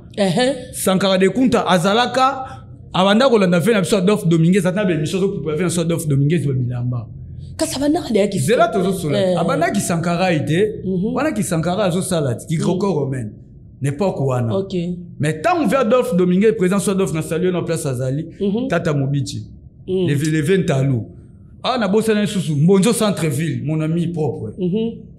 Speaker 1: Sankara de Kunta azalaka abanda kolanda ve na biso Adolphe Dominguez, ata be mission zo pupa ve na biso Adolphe Dominguez ba bilamba.
Speaker 2: Kasi abandaka deya ki
Speaker 1: Zela tozo sola. Abandaki Sankara ite, wana ki Sankara azo sala ti, ki greco romaine. N'est pas wana. Mais tant vers Adolphe Dominguez, président soit Adolphe na saluer na place Azali, Tata Mobichi. Les 20 alou. Ah, na bossa na susu, Mbonzo centre-ville, mon ami propre.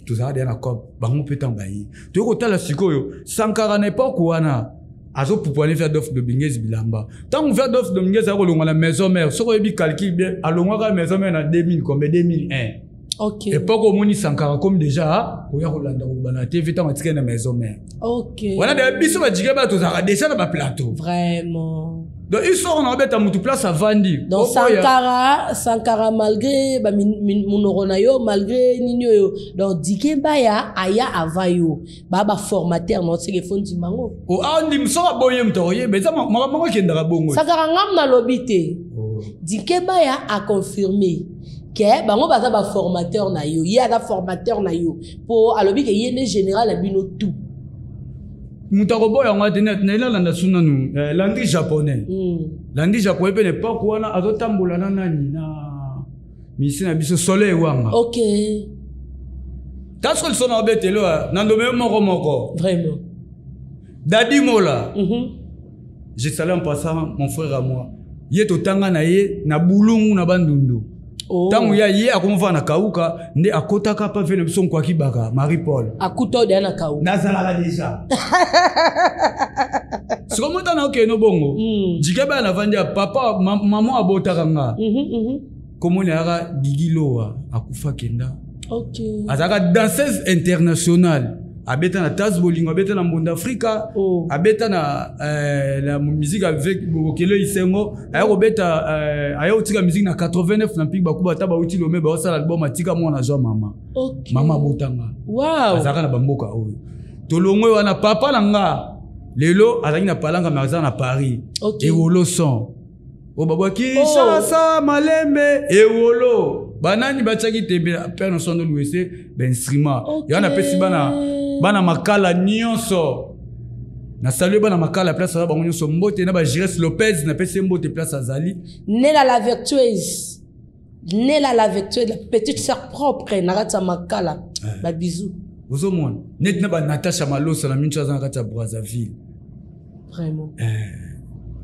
Speaker 1: Tozala deya na cop, bango pe tamba ye. Toyoko tala sikoyo, Sankara n'est pas wana. Azo pupwane vers Adolphe Dominguez bilamba. Tant vers Adolphe Dominguez a kolongwa na maison mère, soko yebi calcul bien, alongwaka na maison mère na 2000 combien, 2001. Époque omoni Sankara comme déjà, oya kolanda koloba na TV tango atikali na maison mère. Wana de biso ba jike ba tozalaka déjà na ba plateau.
Speaker 2: Vraiment.
Speaker 1: Donc il sort na beta mutu place avandi.
Speaker 2: Donc
Speaker 1: Okoya.
Speaker 2: Sankara malgré ba munoro na yo, malgré nini yo. Donc Dike Baya aya avant yo. Ba ba formateur non c'est que fond di mango.
Speaker 1: O ah ndi mso boye mto ye, mais ça ma ma ma kendaka bongo.
Speaker 2: Sankara ngam na lobi te.
Speaker 1: Oh.
Speaker 2: Dike Baya a confirmé que bango baza ba formateur na yo. Ye aza formateur na yo. Po alobi ke ye ne général abino tout.
Speaker 1: Mutu akoboya yango ate na elala suna nu, Landry japonais. Landry japonais pe n'époque wana azotambola na nani na misi na biso Soleil Wanga. Tasko liso na obetelo, na ndome moko moko.
Speaker 2: Vraiment.
Speaker 1: Dadi Mola. Je salue en passant mon frère à moi. Ye totanga na ye na bulungu na bandundu. Ntango ya ye akomova na Kauka, nde akotaka pa vene biso Nkwaki Baka Marie Paul.
Speaker 2: Akuta oyo deya na Kauka.
Speaker 1: Nazalaka deja. Sikoyo motana okende bongo. Jike baya navandi ya papa mama abotaka nga. Komoni ayaka Gigi Lowa, akufa kenda. Azalaka danseuse internationale, abeta na Tas Bolingo, abeta na Mbonda Afrika. Abeta na musique avec Bokelo Isengo. Aya kobeta, aya kotika musique na 89 na Mpiki Bakuba. Ata bauti Lome, baosala album, atika mwana, azwa mama. Mama abotanga. Azalaka na bamboka oyo tolongwe wana. Papa na nga lelo azalaki na Palanga, me aza na Paris. Ewolo son oyo babwaki. Sasa malembe ewolo, banani batiaki tembe? Père Nosondo Luese, bainstrument. Yango napesi bana, bana Makala nyonso. Nasalue bana Makala place aza, bango nyonso mbote. Na bagires Lopez, napesi ye mbote place azali.
Speaker 2: Nela la vertueuse, Nela la vertueuse, la petite sœur propre na kati ya Makala, babisous.
Speaker 1: Ozomona neti na banatasha Malosa na minso, aza na kati ya Brazzaville.
Speaker 2: Vraiment.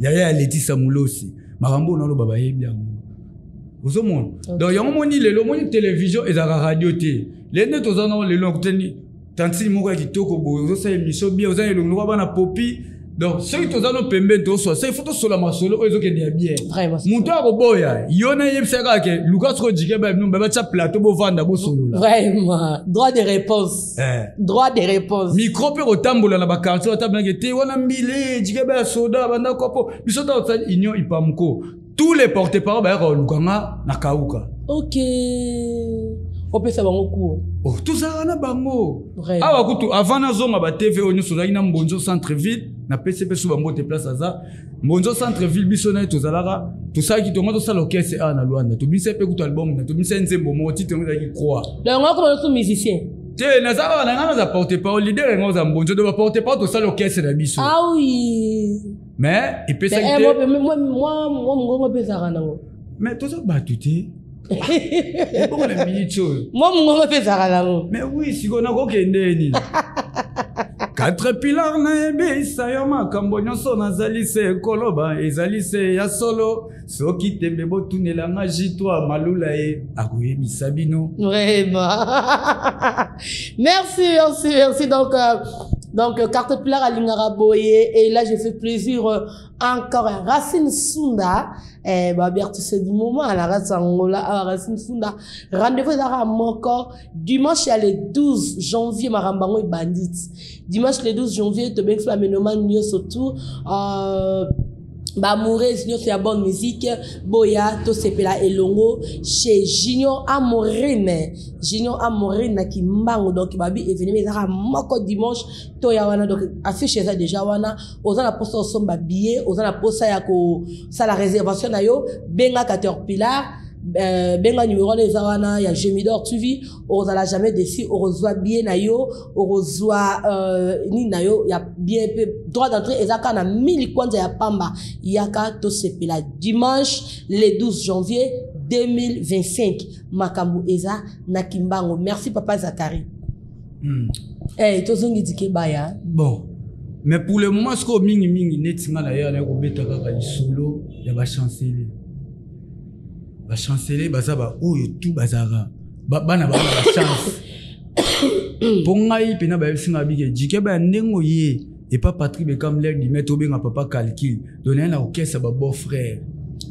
Speaker 1: Yaya ya Letisa Mulosi, makambo oyo naloba bayebi yango. Ozomona, donc yango moni lelo omoni télévision ezalaka radio te. Lelo nde toza nango, lelo nakutani tantine moko ya kitoko boye, ozosala émission bien, oza na elongi lokola bana popi. Donc soki toza no pembeni, toswa so, il faut tosola masolo oyo ezokende ya bien. Moto akoboya yo, nayebisa kaka ke luka soko jike bino batya plateau, bovanda, bosolola.
Speaker 2: Vraiment, droit de réponse. Droit de réponse.
Speaker 1: Micro mpe kotambola na baquartier, batambolaki te wana mbile jike ba ya soda bandako po biso ta tosali union Ipamko. Tous les porte parole bayaka koluka nga na Kauka.
Speaker 2: Ok, opesa bango cours.
Speaker 1: Oh, tozalaka na bango awa kutu avant nazonga batv oyo nyonso. Ozalaki na Mbonzo centre ville, napesi mpe so bambote place aza Mbonzo centre ville. Biso na ye tozalaka, tosalaki tongo, tosala orchestre awa na Lwanda, tobimisa mpe kutu album na tobimisa nzembo moko, titre yango ezalaki Croix.
Speaker 2: Donc okoma noso musicien?
Speaker 1: Te, naza kaka na ngai, naza porte parole. Leader yango oza Mbonzo, do baporte parole, tosala orchestre na biso.
Speaker 2: Ah oui.
Speaker 1: Mais epesaki te.
Speaker 2: Mwa mongongo mpe ezalaka nango.
Speaker 1: Mais toza bato te, ebongo na minute oyo.
Speaker 2: Mwa mongongo mpe ezalaka nango.
Speaker 1: Mais oui, sikoyo nakokende nini? Quatre pilar, nayebisa yo makambo nyonso nazali se koloba, ezali se ya solo. Soki tembe, botunelanga J3 Malula, ye akoyebisa bino.
Speaker 2: Vraiment, merci, merci, merci. Donc carte pilar alingaka boye. Et là, je fais plaisir encore à Racine Sunda, babertise du moment à la race Angola. Awa Racine Sunda, rendez-vous ezalaka moko dimanche ya le 12 janvier. Makambo yango ebanditi dimanche le 12 janvier. Tobengisi bamenoma nyonso, tout baamoureuse nyonso ya bonne musique, boya tosepela elongo chez Junior Amorine, Junior Amorine na Kimbangu. Donc babi événement ezalaka moko dimanche, toya wana. Donc affiche eza déjà wana. Oza na mposa osomba billet, oza na mposa ya kosala réservation na yo, benga Caterpillar, benga numéro wana eza wana ya Gemidor TV. Okozala jamais déçu, okozwa billet na yo, okozwa nini na yo ya bien. Mpe droit d'entrée eza kaka na 1000 kwanza ya pamba. Yaka tosepela dimanche le 12 janvier 2025, makambo eza na Kimbango. Merci papa Zakari. Hey, tozongi dike baya.
Speaker 1: Bon, mais pour le moment sikoyo mingimingi neti nga na ye naye kobeta kaka lisolo ya bachancelier. Bachancelier baza baoyo tu bazalaka bana bana bachance. Mpo ngai mpena bayebisi nga bike jike baya ndenge oye epa Patrick Bekam, l'air du maître, obenga papa calcul. Donc naye na orchestre ba beau frère.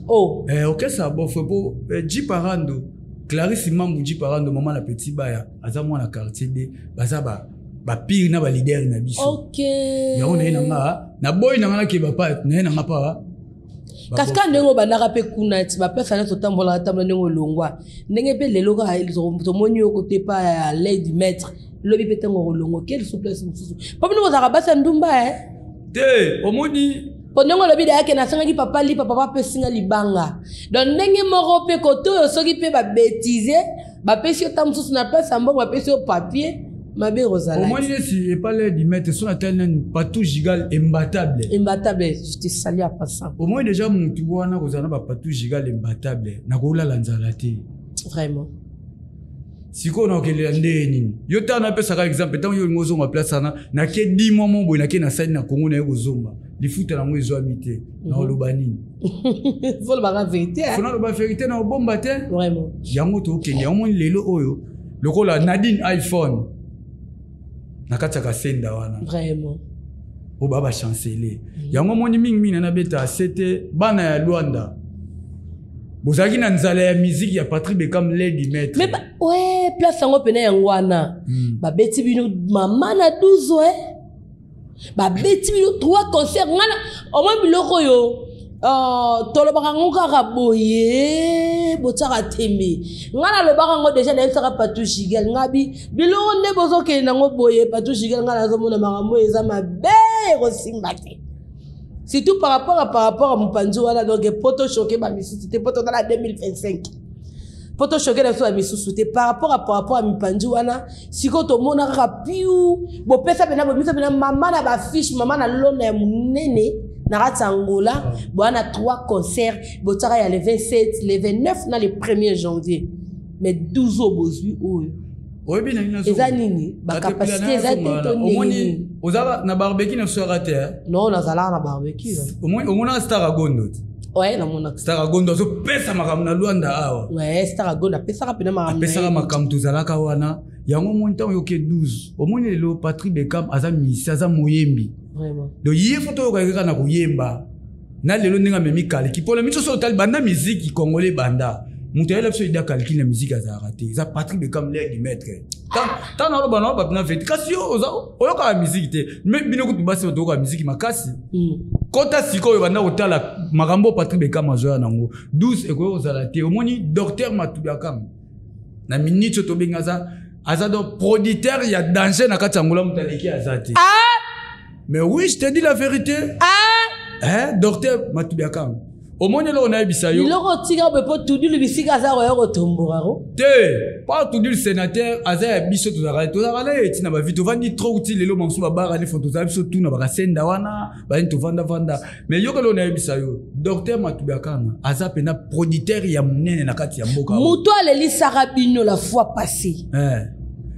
Speaker 1: Orchestre ya beau frère mpo Jiparando, Clarisse Mambu, Jiparando, mama na petit baya, aza mwana quartier d, baza ba bapire na baleader na biso. Yango naye na nga, naboyi na nga nakeba pa naye na nga pa.
Speaker 2: Kasi kaka ndenge obandaka mpe kuna ti baplace nyonso otambolaka tambola, ndenge olongwa, ndenge mpe lelo kaka tomoni yo kote pa ya l'œil du maître, lobi mpe ntango kolongwa oke lisusu place mosusu, mpo bino bozalaka basi ya ndumba e.
Speaker 1: Te, omoni.
Speaker 2: Mpo ndenge olobi dayake, nasengaki papa lipa, papa apesinga libanga. Donc ndenge moko mpe kote oyo, soki mpe babêtises bapesi yo ta mosusu na place ya mbongo, bapesi yo papier mabe, ekozala.
Speaker 1: Omoni neti epa l'œil du maître, so natali nani, Patou Gigal imbattable.
Speaker 2: Imbattable, je te salue en passant.
Speaker 1: Omoni déjà mutu wana kozala na bapatou Gigal imbattable, nakolala nzala te.
Speaker 2: Vraiment.
Speaker 1: Sikoyo nakokelela ndenge nini? Yo tala, napesaka exemple, ntango yo olingi ozonga place wana, nake 10 mois mo boye, nake nasali na Kongo, naye kozonga, lifuta nango ezwami te, naoloba nini?
Speaker 2: Folobaka vérité.
Speaker 1: Fo naloba vérité, na obomba te. Yango tokende yango. Moni lelo oyo lokola Nadine iPhone na kati ya kasenda wana. Oyo baa bachancele yango. Moni mingimingi nabeta ase te. Bana ya Lwanda, bozalaki na nzala ya miziki ya Patrick Beckham, Lady Maître.
Speaker 2: Mais ouais, place yango pene yango wana. Babeti bino mama na 12, ouais. Babeti bino trois concert. Ngana omoi biloko oyo, tolobaka yango kaka boye, botiaka tembe. Nga nalobaka yango déjà, nayebisaka Patou Gigel ngabi biloko nde bozokende yango boye. Patou Gigel, nga nazomona makambo oyo eza mabe, ekosimba te, surtout par rapport à mopanzi wana. Donc po tochoquer bamisusu te, po toza na 2025, po tochoquer na biso bamisusu te par rapport à mipanzi wana. Sikoyo tomona kaka piu, bopesa mpena, bomisa mpena mama na bafiche, mama na lona ya monene na kati ya Angola. Boya na trois concert, botiaka ya le 27, le 29 na le 1er janvier, mais 12 oyo bozwi oyo
Speaker 1: Oyebi na nini?
Speaker 2: Eza nini? Bacapacité eza te to ndenge
Speaker 1: Omoni
Speaker 2: nini?
Speaker 1: Ozaka na barbecue na soyaka te, eh?
Speaker 2: Non, nazalaka na barbecue.
Speaker 1: Omonaka Star Agondo te?
Speaker 2: Ouais, namonaka.
Speaker 1: Star Agondo azopesa makambo na Lwanda awa.
Speaker 2: Ouais, Star Agondo apesaka mpena makambo na
Speaker 1: Apesaka
Speaker 2: ye.
Speaker 1: makambo, tozalaka wana. Yango omoni ntango yoke 12, omoni lelo Patrick Beckham aza musicien, aza moyembi. Donc ye fo toyokaki kaka na koyemba na lelo ndenge amemi kaliki mpona miso. So otali banda miziki congolais, banda moto ayela biso ida kaliki na miziki azalaka te, eza Patrick Beckham, l'air du maître. Ntango naloba na bato na veti, kasi yo oyokaka miziki te. Me bino kutu basi toyokaka miziki makasi. Kota sikoyo, banda kotala makambo oyo Patrick Beckham azoya nango, 12 ekoki kozala te. Omoni docteur Matubi Akanga na minute oyo tobengi, aza donc producteur ya danger na kati ya Angola, moto aleki aza te. Mais oui, je te dis la vérité. Hein, docteur Matubi Akanga, omoni eloko nayebisa yo?
Speaker 2: Biloko otika boye mpo tudilu bisika aza koya kotomboka ko.
Speaker 1: Te, pa tudulu sénateur aza ya biso, tozalaka na ye ntina bavi, tovandi trop ti lelo mamosu babara nefo, tozala biso tuna bakasenda wana bayini tovandavanda. Mais yoka eloko nayebisa yo, docteur Matubi Akanga aza mpena producteur ya monene na kati ya mboka oyo.
Speaker 2: Moto alelisaka bino la fois passée,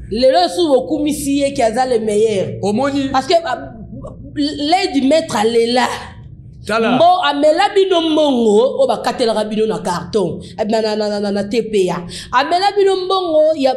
Speaker 2: lelo esusu bokumisi ye ki aza le meilleur.
Speaker 1: Omoni.
Speaker 2: Parce que ah, lady maître alela.
Speaker 1: Tala.
Speaker 2: Mbo amela bino mbongo oyo bakatelaka bino na carton, na TPA. Amela bino mbongo ya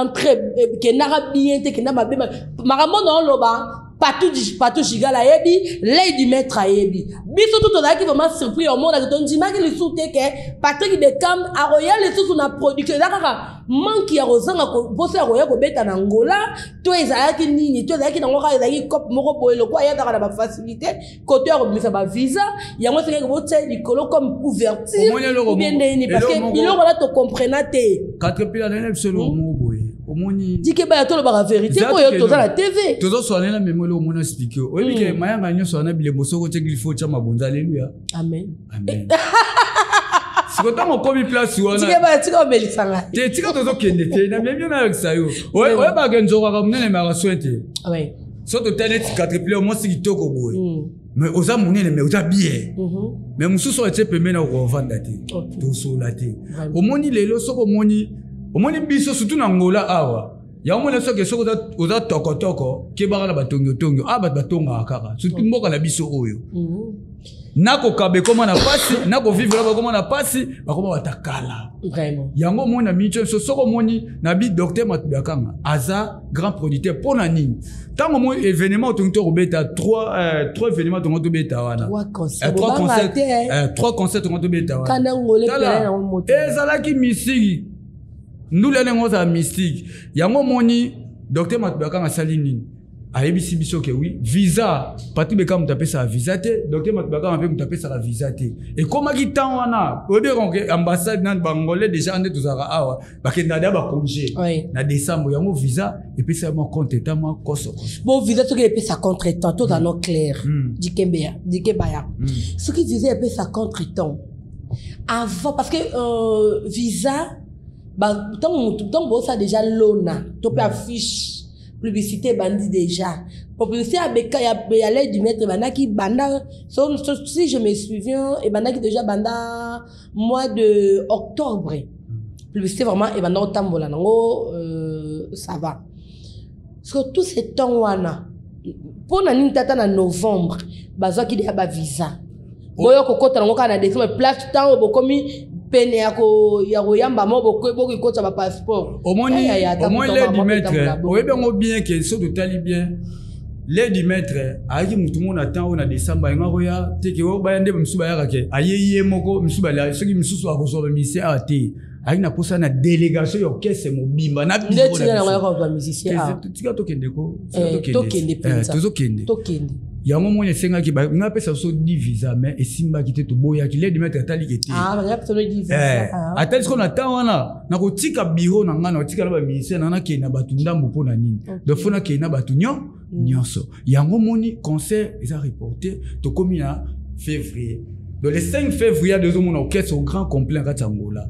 Speaker 2: entrée, kendaka bien te, kenda mabe. Makambo na oloba, Patou Gigala ayebi, lady maître ayebi. Biso tu tozalaki vraiment surpris, omonaki tondimaki lisusu te ke Patrick Beckham akoya lisusu na production. Eza kaka manque ya kozanga mposa ya koya kobeta na Angola to ezalaki nini? To ezalaki nango kaka, ezalaki cope moko boye lokwa ayakaka na bafacilité koto ya kobimisa bavisa yango, esengaki botia likolo comme couverture
Speaker 1: Omoni eloko
Speaker 2: ou bien ndenge nini? Parce
Speaker 1: eloko
Speaker 2: que biloko wana tocomprena te.
Speaker 1: Caterpillar nayena biso eloko moko boye, omoni.
Speaker 2: Dike baya, tolobaka vérité oyo toza na TV.
Speaker 1: Tozoswana na memo eloko mona explique. Oyebi ke mayanga nyonso wana, bilembo soko otiaki, il faut otya mabonza, aleluya.
Speaker 2: Amen.
Speaker 1: Amen. Siko ntango okomi place wana,
Speaker 2: Dike baya, tika omelisa ngai.
Speaker 1: Te, tika, tozokende te na memi yo, nayokisa yo. Oyebaka nzokaka monene maka soin te. So totali neti caterpillar, mwasi kitoko boye, mais oza monene, mais oza bien, mais mosusu oyo atie pembeni akokovanda te, tosola te. Omoni lelo soki omoni biso surtout na Angola awa, yango mona soki oza tokotoko, kebaka na batongiotongi awa, bato batongaka kaka, surtout mboka na biso oyo. Nakokaba ekóma na pasi, nakovivre na bakóma na pasi, bakóma batakala. Yango omoni na miniti oyo, soki omoni na bi docteur Matubi Akanga aza grand producteur. Mpo na nini? Ntango omoni événement otongi to kobeta trois événement, tongo tobeta wana.
Speaker 2: Trois concerts.
Speaker 1: Trois
Speaker 2: Bobanga
Speaker 1: concert,
Speaker 2: te, eh.
Speaker 1: trois concert tongo tobeta wana.
Speaker 2: Kanda ngole
Speaker 1: Tala,
Speaker 2: pele na moto.
Speaker 1: Ezalaki mystique, ndula ndenge ozala mystique. Yango omoni docteur Matubi Akanga asali nini? Ayebisi biso ke oui, visa, Patrick Beckham moto apesaka visa te, docteur Matubi Akanga mpe moto apesaka visa te. Ekomaki ntan wana, oyebi ke ambassade nani, bangolais déjà nde tozalaka awa, bakendaka deya bacongé na décembre. Yango visa epesaka mwa contretemps, mwa kosokoso.
Speaker 2: Bon, visa soki epesa contretemps, toza no clair. Dikembeya, dikebaya, soki visa epesa contretemps avant, parce que visa ntango motu, ntango bosala déjà lona to mpe affiche publicité ebandi déjà, publicité ya beka ya l'aide du maître ebandaki banda, si je me souviens, ebandaki déjà banda mois de octobre. Publicité vraiment ebanda kotambola nango, ça va. Parce que tout ce temps wana, mpo na nini tata na novembre bazwaki deya bavisa, boyo kokota nango kaka na décembre, place ntango bokomi pene ya koyamba mo, bokikota bapasseport?
Speaker 1: Omoni, omoni Lady Maître, oyebi yango bien ke so totali bien, Lady Maître ayaki motu moko na temps oyo na décembre ayenga koya te, ke oyo baya nde misusu bayaka ke aye ye moko, misusu balia, soki misusu akozwa bamusicien awa te. Ayaki na posa na délégation ya orchestre mobimba na
Speaker 2: nde tina nango yaka bamusicien awa.
Speaker 1: Tika tokende ko.
Speaker 2: Tokende mpenza.
Speaker 1: Tozokende.
Speaker 2: Tokende.
Speaker 1: Yango moni esengaki nga apesa biso 10 visa, mais esimbaki te, toboyaki. Lady Maître ataliki te. Atali sikoyo na temps wana, nakotika bureau na ngai, nakotika na bamusicien na nakende na bato ndambo mpo na nini? Donc faut nakende na bato nyonso. Yango moni concert eza reporté, tokomi na février. Donc le 5 février tozomona orchestre au grand complet na kati ya Angola,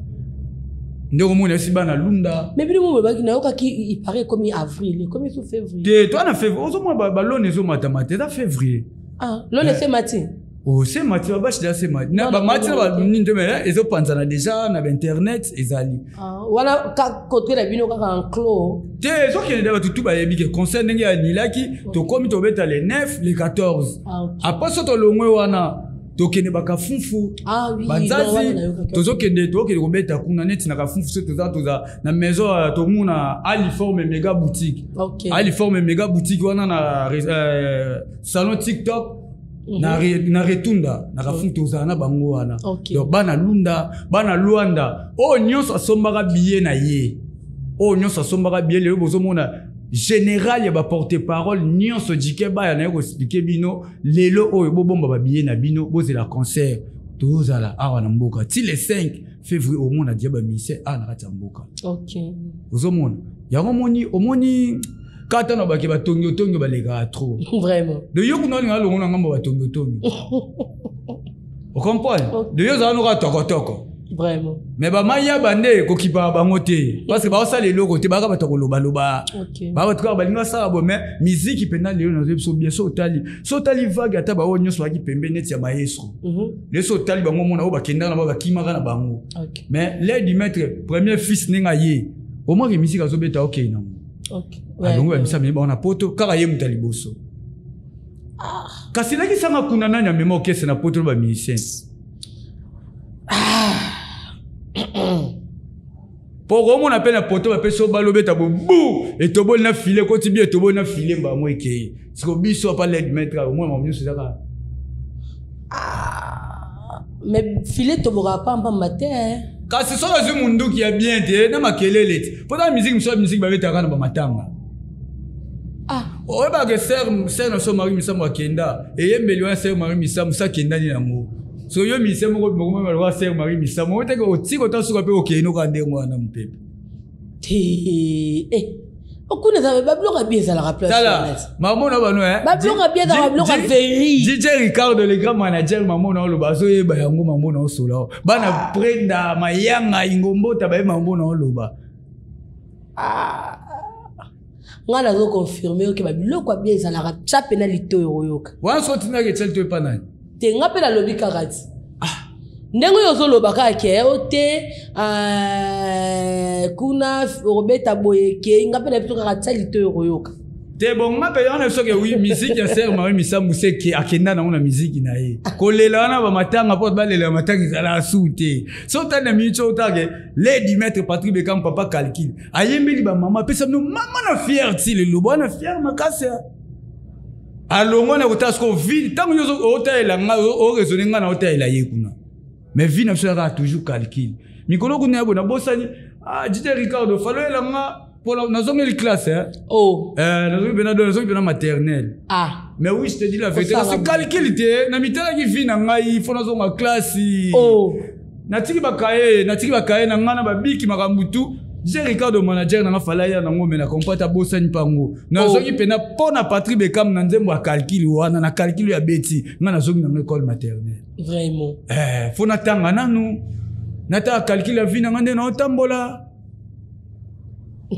Speaker 1: ndenge omoni esi bana Lunda.
Speaker 2: Mais bino mo nayokaki, il paraît ekomi avril, ekomi su février.
Speaker 1: Te, toa na février, ozomona balone ezomatamata, eza février.
Speaker 2: Ah, lone ese mati.
Speaker 1: Oh, se mati, babâches deja se mati, bamati na banini te, mais ezopanzana déjà na bainternet ezali.
Speaker 2: Wana kote na bino kaka enclos.
Speaker 1: Te, ezokende nde bato tu bayebi ke concert ndenge yanilaki, tokomi tobeta le 9, le 14. Après so tolongwe wana, tokende bakafufu, banzazi, tozokende, tokende kobeta kuna neti na Kafufu. So toza na maison, tomona Aliforme Mega Boutique, Aliforme Mega Boutique wana na salon TikTok na Retunda na Kafufu, tozala na bango wana. Donc bana Lunda, bana Lwanda, oyo nyonso asombaka billet na ye, oyo nyonso asombaka billet, lelo bozomona général ya baporte parole nyonso jike baya na ye koexpliquer bino lelo oyo bobomba babillet na bino, bozela concert. Tozala awa na mboka ti le 5 février, omona dia bamusicien awa na kati ya mboka. Ozomona yango, omoni, omoni kata na bake batongi otongi balekaka trop.
Speaker 2: Vraiment.
Speaker 1: De yo kuna olinga longo na ngambo batongi otongi, ocomprendre? De yo ozala noka tokotoko.
Speaker 2: Vraiment.
Speaker 1: Mais bamayaba nde kokipaka bango te, parce que baosala eloko te, baka bato kolobaloba, baka bato kaka balingi basala boye. Mais miziki mpenza lelo nazoyebi so bien, so otali vague, ata baoyo nyonso bazalaki pembe neti ya maestro, lelo so otali bango, omona oyo bakendaka na bango, bakimaka na bango. Mais Lady Maître premier fils, ndenge aye, omwaki misiki azobeta, okei nango, alongo bamisa memi bango na Poto, kaka ye moto ya liboso. Kasi nakisanga kuna, nani amema orchestre na Poto na bamusicien? Mpo komona mpe na Poto bapesi oyo balobeta bobu, etoboli na file, ekoti bi, etoboli na file, mbamo ekei. Siko biso apa Lady Maître, omona mamo nyonso ezaka.
Speaker 2: Mais filet tobokaka pambamba te.
Speaker 1: Kasi soki azwi munduki ya bien te na makelele te, mpo na musique mosusu ya musique babetaka na bamatanga. Oyebaka sœur na so Marie Misamu akenda, eyembeli wana sœur Marie Misamu so akendani yango, so yo musicien moko mokomaloka sœur Marie Misamu oteke otiki ota suka mpe okei noka ndenge wana mopepe.
Speaker 2: Te, okuna eza babiloko ya bi ezalaka place.
Speaker 1: Tala mamo na bano.
Speaker 2: Babiloko ya bi ezalaka babiloko ya veri.
Speaker 1: DJ Ricardo, le grand manager, mamo na oloba azoyeba yango, mambo na osola, bana Prenda Mayanga Ingombota baye, mambo na oloba.
Speaker 2: Ngai nazoconfirme oke babiloko ya bi ezalaka, tya pena litoyo oyoka.
Speaker 1: Wana so otindaki etiali to epa nani?
Speaker 2: Te, nga mpe nalobi kaka ti ndenge oyo ozoloba kaka ke o te, kuna okobeta boye, ekei, nga mpe na biso kaka tia litoyo okoyoka.
Speaker 1: Te, bon, nga mpe wana soki wi musique ya sœur Marie Misamu seke akenda nango na musique na ye, kolela wana bamatanga mpo balela matanga ezalaka su te. So otali na minute oyo, otake Lady Maître Patrick Bekam, papa calcul, ayembeli bamama, apesa bino mama na fier ti lelo, bwana fier makasi alongwa na kotala siko vie. Ntango nyonso otalela nga, oraisonne nga na otalela ye kuna, mais vie na biso yaka toujours calcul. Mikolo kuna ya boye nabosani, ah, DJ Ricardo faloyela nga mpona nazongeli classe, eh?
Speaker 2: Oh.
Speaker 1: Nazongi mpena, do nazongi mpena maternelle. Mais oui, je te dis la vérité, kasi calcul te, na mitalaki vie na ngai, fo nazonga classe. Natiki bakaye na ngai na babiki makambo tu. Je Ricardo manager nanga fala ya nango, me na comprendre abosani mpango. Nazongi mpena mpo na Patrick Bekam na nzembo ya calcul wana, na calcul ya beti ngai, nazongi nango école maternelle.
Speaker 2: Vraiment.
Speaker 1: Fo natanga nanu, natanga calcul ya vie na ngai nde naotambola.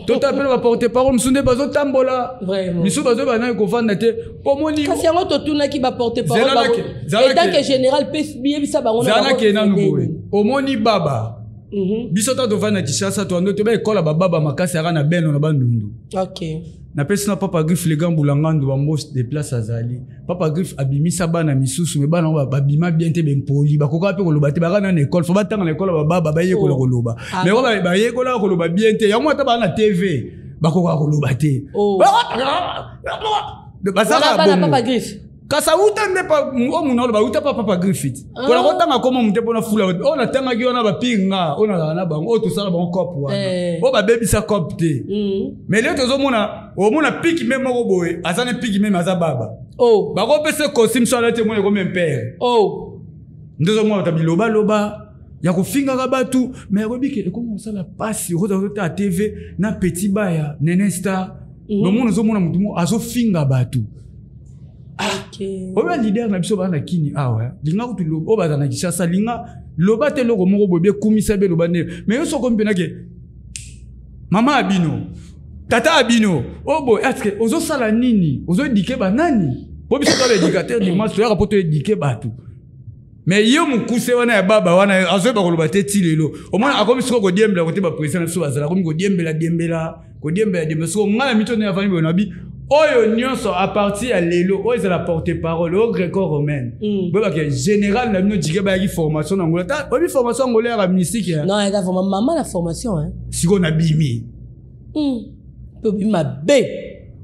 Speaker 1: Tota mpe na baporte parole mosusu nde bazotambola, misusu bazoyeba nani kovanda te, mpo moni.
Speaker 2: Kasi yango totunaki baporte parole, en tant que général mpe biyebisa bango.
Speaker 1: Zalaki nanu boye, omoni baba. Biso ta tovandi na Kinshasa, toando toba ekola bababa makasi yaka na beno na Bandundu. Napesi na Papa Griffe le grand Bulangandu bambos de place azali. Papa Griffe abimisa bana misusu, me bana yango babima bien te, bempoli bakoka mpe koloba te, baka na ekole, fo batanga na ekole bababa bayekola koloba. Me oyo bayekolaka koloba bien te, yango ata baa na TV bakoka koloba te. Bazalaka
Speaker 2: bana
Speaker 1: bongo.
Speaker 2: Papa Griffe.
Speaker 1: Kasi awuta nde oyo muna oloba awuta pa Papa Griffith. Mpona kotanga koma mote mpona fula oyo natangaki wana, bapire nga oyo nazala na bango, oyo tosala bango cope wana, oyo babebisa cope te. Mais lelo tozomona, omona piki me moko boye aza ne piki meme aza baba. Bakopesa costume so alati, emona ekomi impere. Nde ozomona bato ya bilobaloba ya kofingaka bato, mais akoyebi ke ekomi kosala pasi. Okozala ozotala TV na petit baya nene star, nomona ozomona motu moko azofinga bato. Oyo leader na biso baa na kini awa, linga kutu oyo baza na Kinshasa, linga loba te eloko moko boye bekumisa beloba nde. Mais yo soki omi mpenake mama ya bino, tata ya bino, oyo boye, eske ozosala nini? Ozoedike banani? Po biso to baéducateur dimanche toyaka mpo toedike bato. Mais ye mokuse wana ya baba wana azoyeba koloba te ti lelo. Omona akomi sikoyo kodiembela kote baprésident na biso bazala, akomi kodiembela diembela, kodiembela diembela. Sikoyo ngai na mito nde avandi boye na bi oyo nyonso à partir ya lelo oyo ezala porte parole oyo greco romaine. Boyebake général na bino jike bayaki formation na Angola. Ta oyebi formation Angola yaka mystique ya
Speaker 2: Non, eza vraiment mama na formation, hein.
Speaker 1: Sikoyo nabimi.
Speaker 2: Mpe obimi mabe.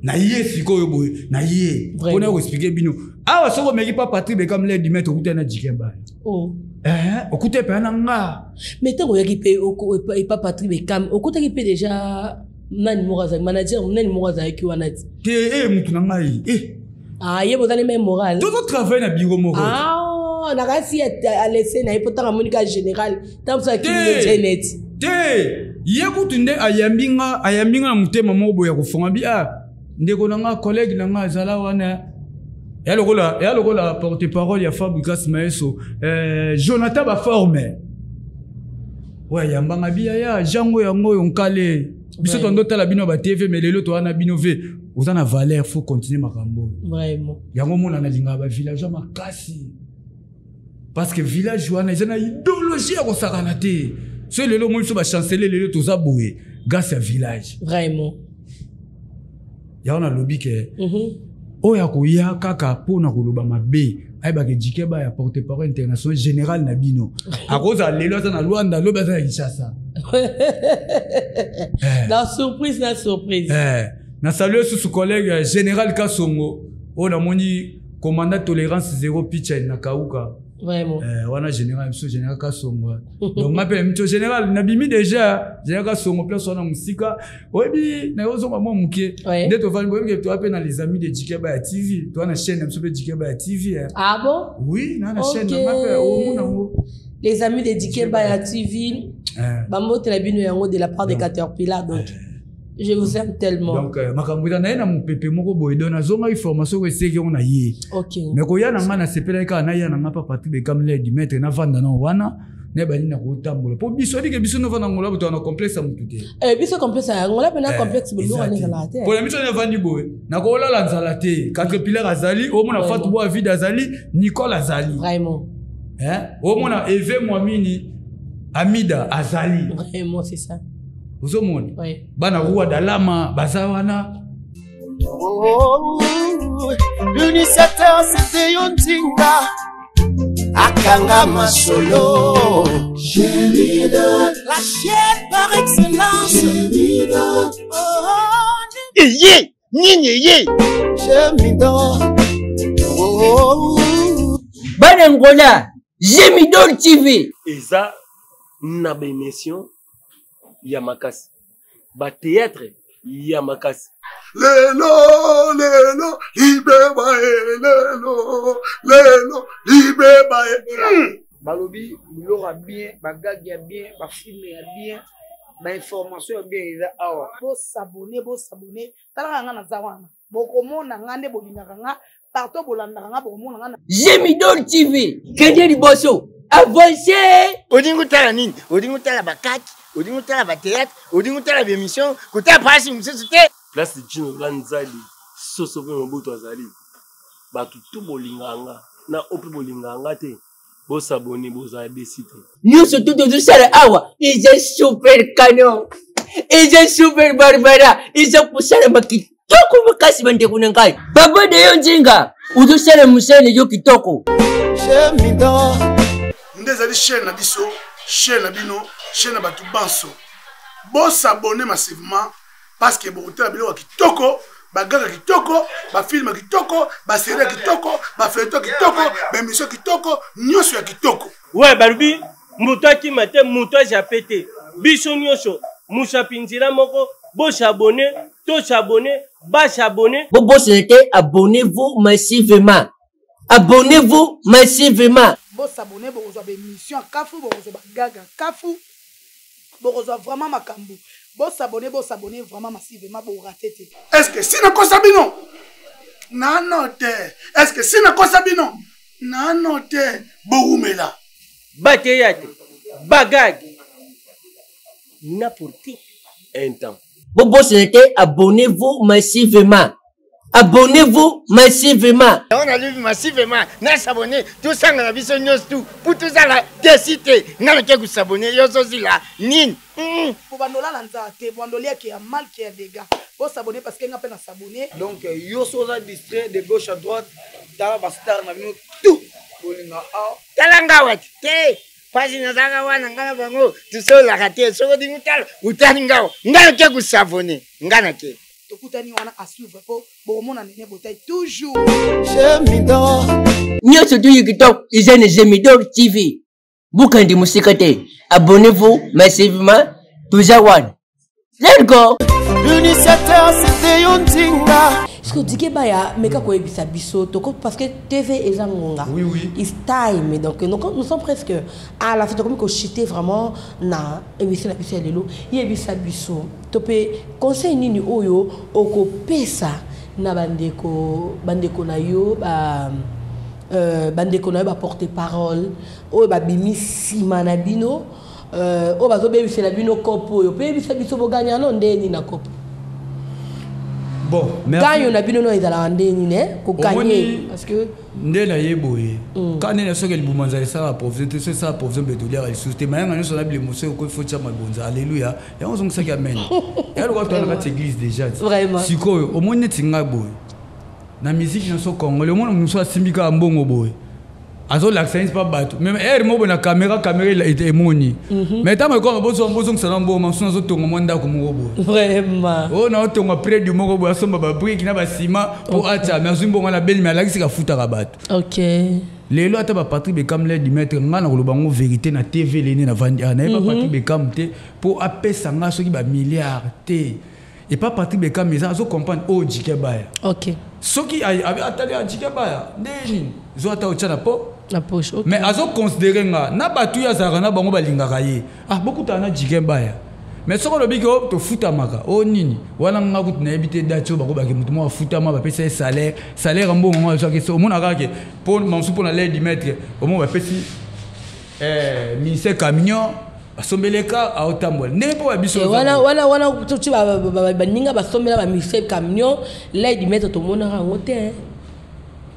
Speaker 1: Na ye sikoyo boye na ye mpona koexplike bino awa, soki omeki pa Patrik Bekam le dimet, okutani na Jike Baya. Okuta epai na nga.
Speaker 2: Mais ntango oyaki mpe epa Patrik Bekam, okutaki mpe déjà nani moko azalaki manager, nani moko azalaki wana ti?
Speaker 1: Te, e mutu na ngai e.
Speaker 2: Ah, ye bozali même moral.
Speaker 1: Tozotravaille na biro moko.
Speaker 2: Ah, nakasi alese na ye mpo ntango amoni ka général, ntango mosusu akimi net.
Speaker 1: Te, ye kutu nde ayambi nga, ayambi nga na motema moko boye ya kofonga bi ah ndeko na nga, collègue na nga azala wana ya lokola porte parole ya Fabrikas Maeso, Jonathan Baforme oyo ayambanga bi yaya jango yango oyo nkale biso tondotala bino ba TV, mais lelo toza na bino ve oza na valeur, faut continuer makambo oyo. Yango omona nalingaka bavillageois makasi, parce que village wana eza na idéologie ya kosakana te. So lelo omoni biso bachancelier, lelo toza boye grâce ya village. Yango nalobi ke oyo akoya kaka mpona koloba mabe, ayebaka Jike Baya, porte parole international général na bino, akozala lelo aza na Lwanda, lobi aza na Kinshasa.
Speaker 2: Na surprise, na surprise.
Speaker 1: Na salue susu collègue général Kasongo oyo namoni, commandant tolérance zéro picha na kauka. Wana général biso, général Kasongo. Donc nga mpe mito général nabimi déjà, général Kasongo place wana mosika oyebi nakozonga mwa moke. Nde tovandi, boyebi ke toa mpe na Les Amis de Jike Baya TV, toa na chaîne na biso mpe Jike Baya TV, eh.
Speaker 2: Ah bon?
Speaker 1: Oui, na chaîne na nga mpe omona yango.
Speaker 2: Les Amis de Dike Baya TV. Bambotela bino yango de la part de Caterpillar, donc je vous aime tellement.
Speaker 1: Donc makambo eza na ye na mopepe moko boye, donc nazongaki formation oyo eseki yango na ye. Mais koya na ngai, nasepelaki kaka naya na ngai pa Patrik Bekam le du maître, navanda na wana nayeba nini na kotambola, mpo biso oyebike biso novanda Ngola boto na complexe ya motu te.
Speaker 2: Biso complexe ya Ngola mpe na complexe biloko wana ezalaka te.
Speaker 1: Mpona biso navandi boye, nakolala nzala te. Caterpillar azali, omona Fatu Bo Avide azali, Nicole azali. Omona Eve Mwamini Amida azali.
Speaker 2: Vraiment, c'est ça.
Speaker 1: Ozomona bana Roi Dalama baza wana.
Speaker 4: Oh, l'initiateur c'était Yontinga akanga masolo. La chaîne par excellence. Oh,
Speaker 5: eye nini eye.
Speaker 4: Jemido. Oh,
Speaker 5: bana Ngola, Jemidol TV.
Speaker 6: Eza na baémission ya makasi, bathéâtre ya makasi.
Speaker 7: Lelo lelo libeba e, lelo lelo libeba e.
Speaker 8: Balobi biloko ya bien, bagage ya bien, bafilme ya bien, bainformation ya bien eza awa.
Speaker 9: Bosabone, bosabone, talaka nga naza wana, bokomona nga nde bolingaka nga partout, bolandaka nga, bokomona nga.
Speaker 5: Jemidol TV, kende liboso, avance. Olingi otala nini? Olingi otala bakaki, olingi otala bathéâtre, olingi otala baémission, kotala pasi mosusu te.
Speaker 6: Place Jino Lanzali soso mpe Mobutu azali. Bato tu bolingaka nga na o mpe bolingaka nga te. Bosabone, bozala desi te.
Speaker 5: Nyonso tu tozosala awa eza super canon, eza super barbara, eza kosalama kitoko makasi. Bandeko na ngai, papa de yo nzinga ozosala mosala na yo kitoko.
Speaker 7: Nde ezali chaîne na biso, chaîne na bino, chaîne na bato banso. Bosabone massivement parce que bokotala biloko ya kitoko, bagaka kitoko, bafilme ya kitoko, baserie ya kitoko, bafeuilleton ya kitoko, baémission ya kitoko, nyonso ya kitoko.
Speaker 6: We balobi moto akima te, moto ajape te, biso nyonso mosapi nzela moko. Bosabone, tosabone, basabone.
Speaker 5: Bobosana te, abonnez-vous massivement, abonnez-vous massivement.
Speaker 9: Bosabone, bokozwa baémission ya kafu, bokozwa bagaga kafu, bokozwa vraiment makambo. Bosabone, bosabone vraiment massivement, borate te.
Speaker 7: Est ce que si nakosa bino nano te? Est ce que si nakosa bino nano te? Bowumela.
Speaker 6: Bateyate bagage na pour tout un temps.
Speaker 5: Bobosana te, abonnez-vous massivement, abonnez-vous massivement.
Speaker 10: Yango nalobi massivement nasabone, tosangana biso nyonso tu mpo tozala desi te. Nga nake kosabone, yo ozozila nini?
Speaker 9: Po bandolala nzala te, bandoliaki ya mal ke ya dégâts. Bosabone parce que nga mpe nasabone.
Speaker 8: Donc yo so oza distrait de gauche à droite, tala bastar na bino tout bolinga awa.
Speaker 10: Tala nga wati te, mpasi nazalaka wana, nga na bango tosololaka te. Soki olingi otala, otali ngawa. Nga nake kosabone, nga nake.
Speaker 9: Tokutani wana, à suivre mpo bokomona nene botai toujours.
Speaker 4: Gemidor.
Speaker 5: Nyonso tu kitoko eza na Gemidor TV. Bokende mosika te, abonnez-vous massivement, toza wana, let's go.
Speaker 4: L'initiateur, c'était Yontinga.
Speaker 2: Parce que Dike Baya, meka koyebisa biso toko, parce que TV eza ngonga.
Speaker 1: Oui, oui.
Speaker 2: It's time. Donc nous sommes presque à la fin, tokomi kochiter vraiment na émission na biso ya lelo. Yebisa biso to pe conseil nini oyo okopesa na bandeko, bandeko na yo ba bandeko na yo ba porte parole oyo babimi nsima na bino, oyo bazobebisela bino kopo, oyo mpe yebisa biso boganya no ndeni na kopo.
Speaker 1: Bon, merci.
Speaker 2: Gagne na bino no ezalaka ndeni ne koganye?
Speaker 1: Omoni-
Speaker 2: Parce que
Speaker 1: Nde naye boye ka nde na soki libuma nzala esala provision te, so esala provision mpe toliaka lisusu te. Mayanga nyonso na bilemo soki okoki fotia mabonza, alleluya, yango ozongisaki amen, ya lokola toa na kati église déjà ti.
Speaker 2: Vraiment.
Speaker 1: Sikoyo omoni neti ngai boye na musique nyonso congolais, omona mosu asimbi kaka mbongo boye, azolakisa neti mpa bato, même heure moko boye na caméra, caméra emoni. Mais ntango ekoma bozongisa na mbongo, mosu nazotonga mwa ndako moko boye. Oyo naotonga près du moko boye, asomba babrique na basima mpo atya, mais azwi mbongo na beli, mais alakisika afutaka bato. Lelo ata baPatrick Bekam, l'aide du maître, nga na koloba ngo vérité na TV lene na vandi awa, nayeba Patrick Bekam te mpo apesa nga soki bamilliard te. Epa Patrick Bekam eza azocomprendre oyo Jike Baya. Soki atali Jike Baya nde nini, zwa ata otya na po
Speaker 2: na poche, ok.
Speaker 1: Mais azoconsidere nga na bato oyo azalaka na bango, balingaka ye, ah, bokutana na Jike Baya. Mais soki olobi ke o tofutamaka o nini wana, nga kutu nayebi te date oyo bakobaki motu moko afutama, bapesa ye salaire, salaire ya mbongo ngo azwaki. So omona kaka ke mpo mamosu mpo na l'aide du maître, omona bapesi ministère camion, basombeli eka, aotambola ndenge mpo babiso.
Speaker 2: Eh, wana wana wana tuti baninga basombela bamise camion, l'aide du maître tomonaka yango te, hein.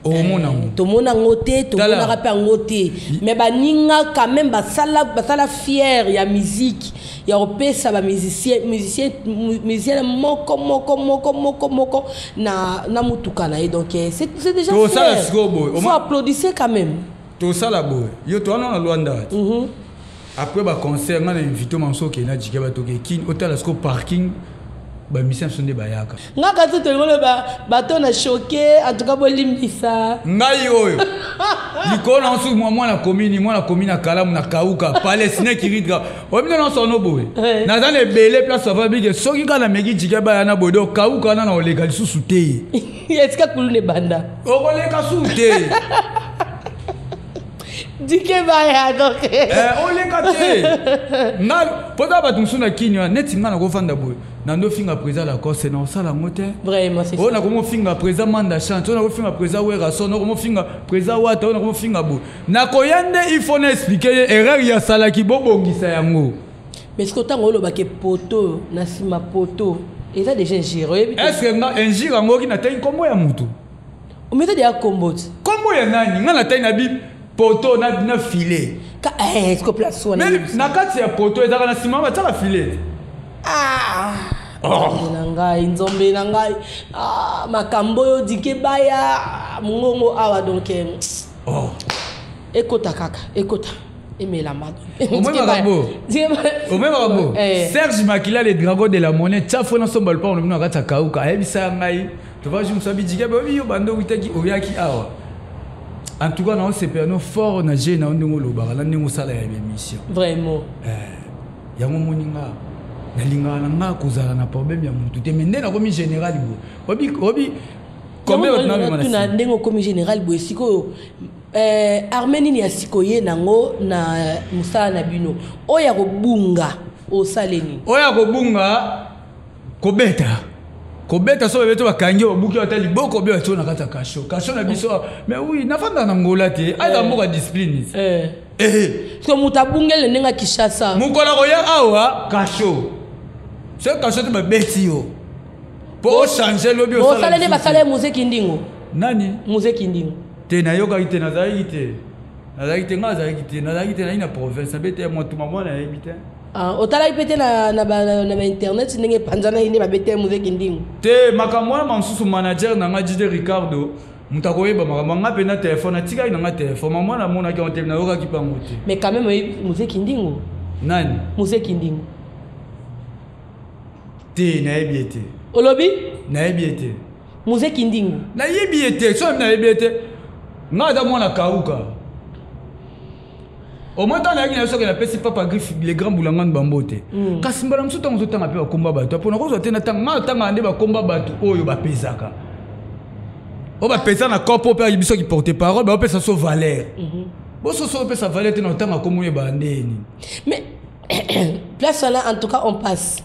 Speaker 1: Omona yango.
Speaker 2: Tomona yango te, tomonaka mpe yango te, mais baninga quand même basala, basala fier ya musique ya kopesa bamusicien, musicien, musicien moko moko moko moko moko na mutuka na ye. Donc c'est déjà
Speaker 1: Tosala
Speaker 2: fier.
Speaker 1: Sikoyo boye.
Speaker 2: Faut applaudir quand même.
Speaker 1: Tosala boye, yo towana na Lwanda ti après baconcert, nga na invité mamosu okende na Jike, bato okekini otala sikoyo parking, bamisia biso nde bayaka.
Speaker 2: Nga kasi tolingo bato na choqué, en tout cas bolimbisa.
Speaker 1: Ngai oyo likolo na nso mwana komini, mwana komini na kalamu na kauka palestine kiridra obino nyonso wana boye. Naza na ebele place ava bike, soki kaka nameki Jike Baya na boye, donc kauka wana na oleka lisusu te.
Speaker 2: Esika kuluna ebanda.
Speaker 1: Okoleka su te.
Speaker 2: Dike Baya donc.
Speaker 1: Oleka te. Nga mpo ta bato mosusu na kini wana neti nga nakofanda boye, nandofinga président Lacoste, na osala yango te.
Speaker 2: Vraiment, c'est
Speaker 1: Oyo
Speaker 2: ça.
Speaker 1: nakomofinga président Manda Chante, oyo nakofinga président Werason, nakomofinga président Wata, oyo nakomofinga boye, nakoya nde il faut na expliquer ye erreur ya asalaki, bobongisa yango.
Speaker 2: Mais soki ntango olobaki poto na nsima, poto eza déjà injure, oyebi te?
Speaker 1: Est ce que nga injure yango oki natangi nkombo ya mutu?
Speaker 2: Mais eza déjà kombo ti.
Speaker 1: Nkombo ya nani? Nga natangi na bible. Poto na, na filet.
Speaker 2: Ka, eh, est-ce que place wana
Speaker 1: na kati ya poto ezalaka na nsima batiaka filet.
Speaker 2: Ah. Oh. Nzambe na ngai, nzambe na ngai. Ah, makambo oyo dike baya mongongo awa donc eh,
Speaker 1: oh.
Speaker 2: Ekota kaka, ekota. Emelama.
Speaker 1: Omoi makambo. Eh. Serge Makila le dragon de la monnaie, tia fona somba lupango na bino na kati ya kauka, ayebisa ngai tovaji mosu abijika bayebi yo banda owutaki oyaki awa. En tout cas naosepela no fort na je na yo ndenge olobaka na ndenge osala ya émission.
Speaker 2: Vraiment.
Speaker 1: Eh, yango omoni nga nalingaka na nga kozala na problème ya motu te, mais nde nakomi général boye. Obi obi combien bato nabima na
Speaker 2: tuna ndenge okomi général boye sikoyo eh, armée nini ya sikoye nango na mosala na bino oyo ya kobunga osale nini?
Speaker 1: Oyo ya kobunga kobeta kobeta so babeto bakangi yo babuki ata liboko obe batio na kati ya kasho kasho na biso. Mais oui, nafanda na Ngola te, aza mboka discipline.
Speaker 2: Eh. Eh. So moto abungele ndenge ya Kinshasa.
Speaker 1: Mokolo akoya awa kasho soki kasho te babeti yo mpo ochange lobi.
Speaker 2: Osala nde basala ye muzeki ndingo.
Speaker 1: Nani?
Speaker 2: Muzeki ndingo.
Speaker 1: Te, nayokaki te, nazalaki te, nazalaki te, ngai nazalaki te, nazalaki te, nazalaki na province, nabeti ye mwatuma mwana nayebi te.
Speaker 2: Ah, otalaki mpe te na bainternet ndenge epanzanaki nde babeti ye muzeki ndingo?
Speaker 1: Te, makambo wana mamosusu manager na ngai Jide Ricardo moto akoyeba makambo. Nga mpe na telefone atikaki na nga telefone, mama namonaki yango te, nayokaki mpe yango te.
Speaker 2: Mais quand même oyebi muzeki ndingo?
Speaker 1: Nani?
Speaker 2: Muzeki ndingo.
Speaker 1: Te, nayebi ye te.
Speaker 2: Olobi?
Speaker 1: Nayebi ye te.
Speaker 2: Muzeki ndingo.
Speaker 1: Nayebi ye te, soki nayebi ye te, nga aza mwana kauka. Au moins ntango nayaki na yo soki napesi Papa Griffe le grand Boulangani bambo te. Kasi mbala mosusu ntango ozotanga mpe bakomba bato mpo nakozwa te na ntango nga natangaka nde bakomba bato oyo bapesaka oyo bapesa na kopo mpe ayebi soki porte parole baopesa so valeur. Bososo opesa valeur te na otanga kombo oyo ebanda nini.
Speaker 2: Mais place wana, en tout cas on passe.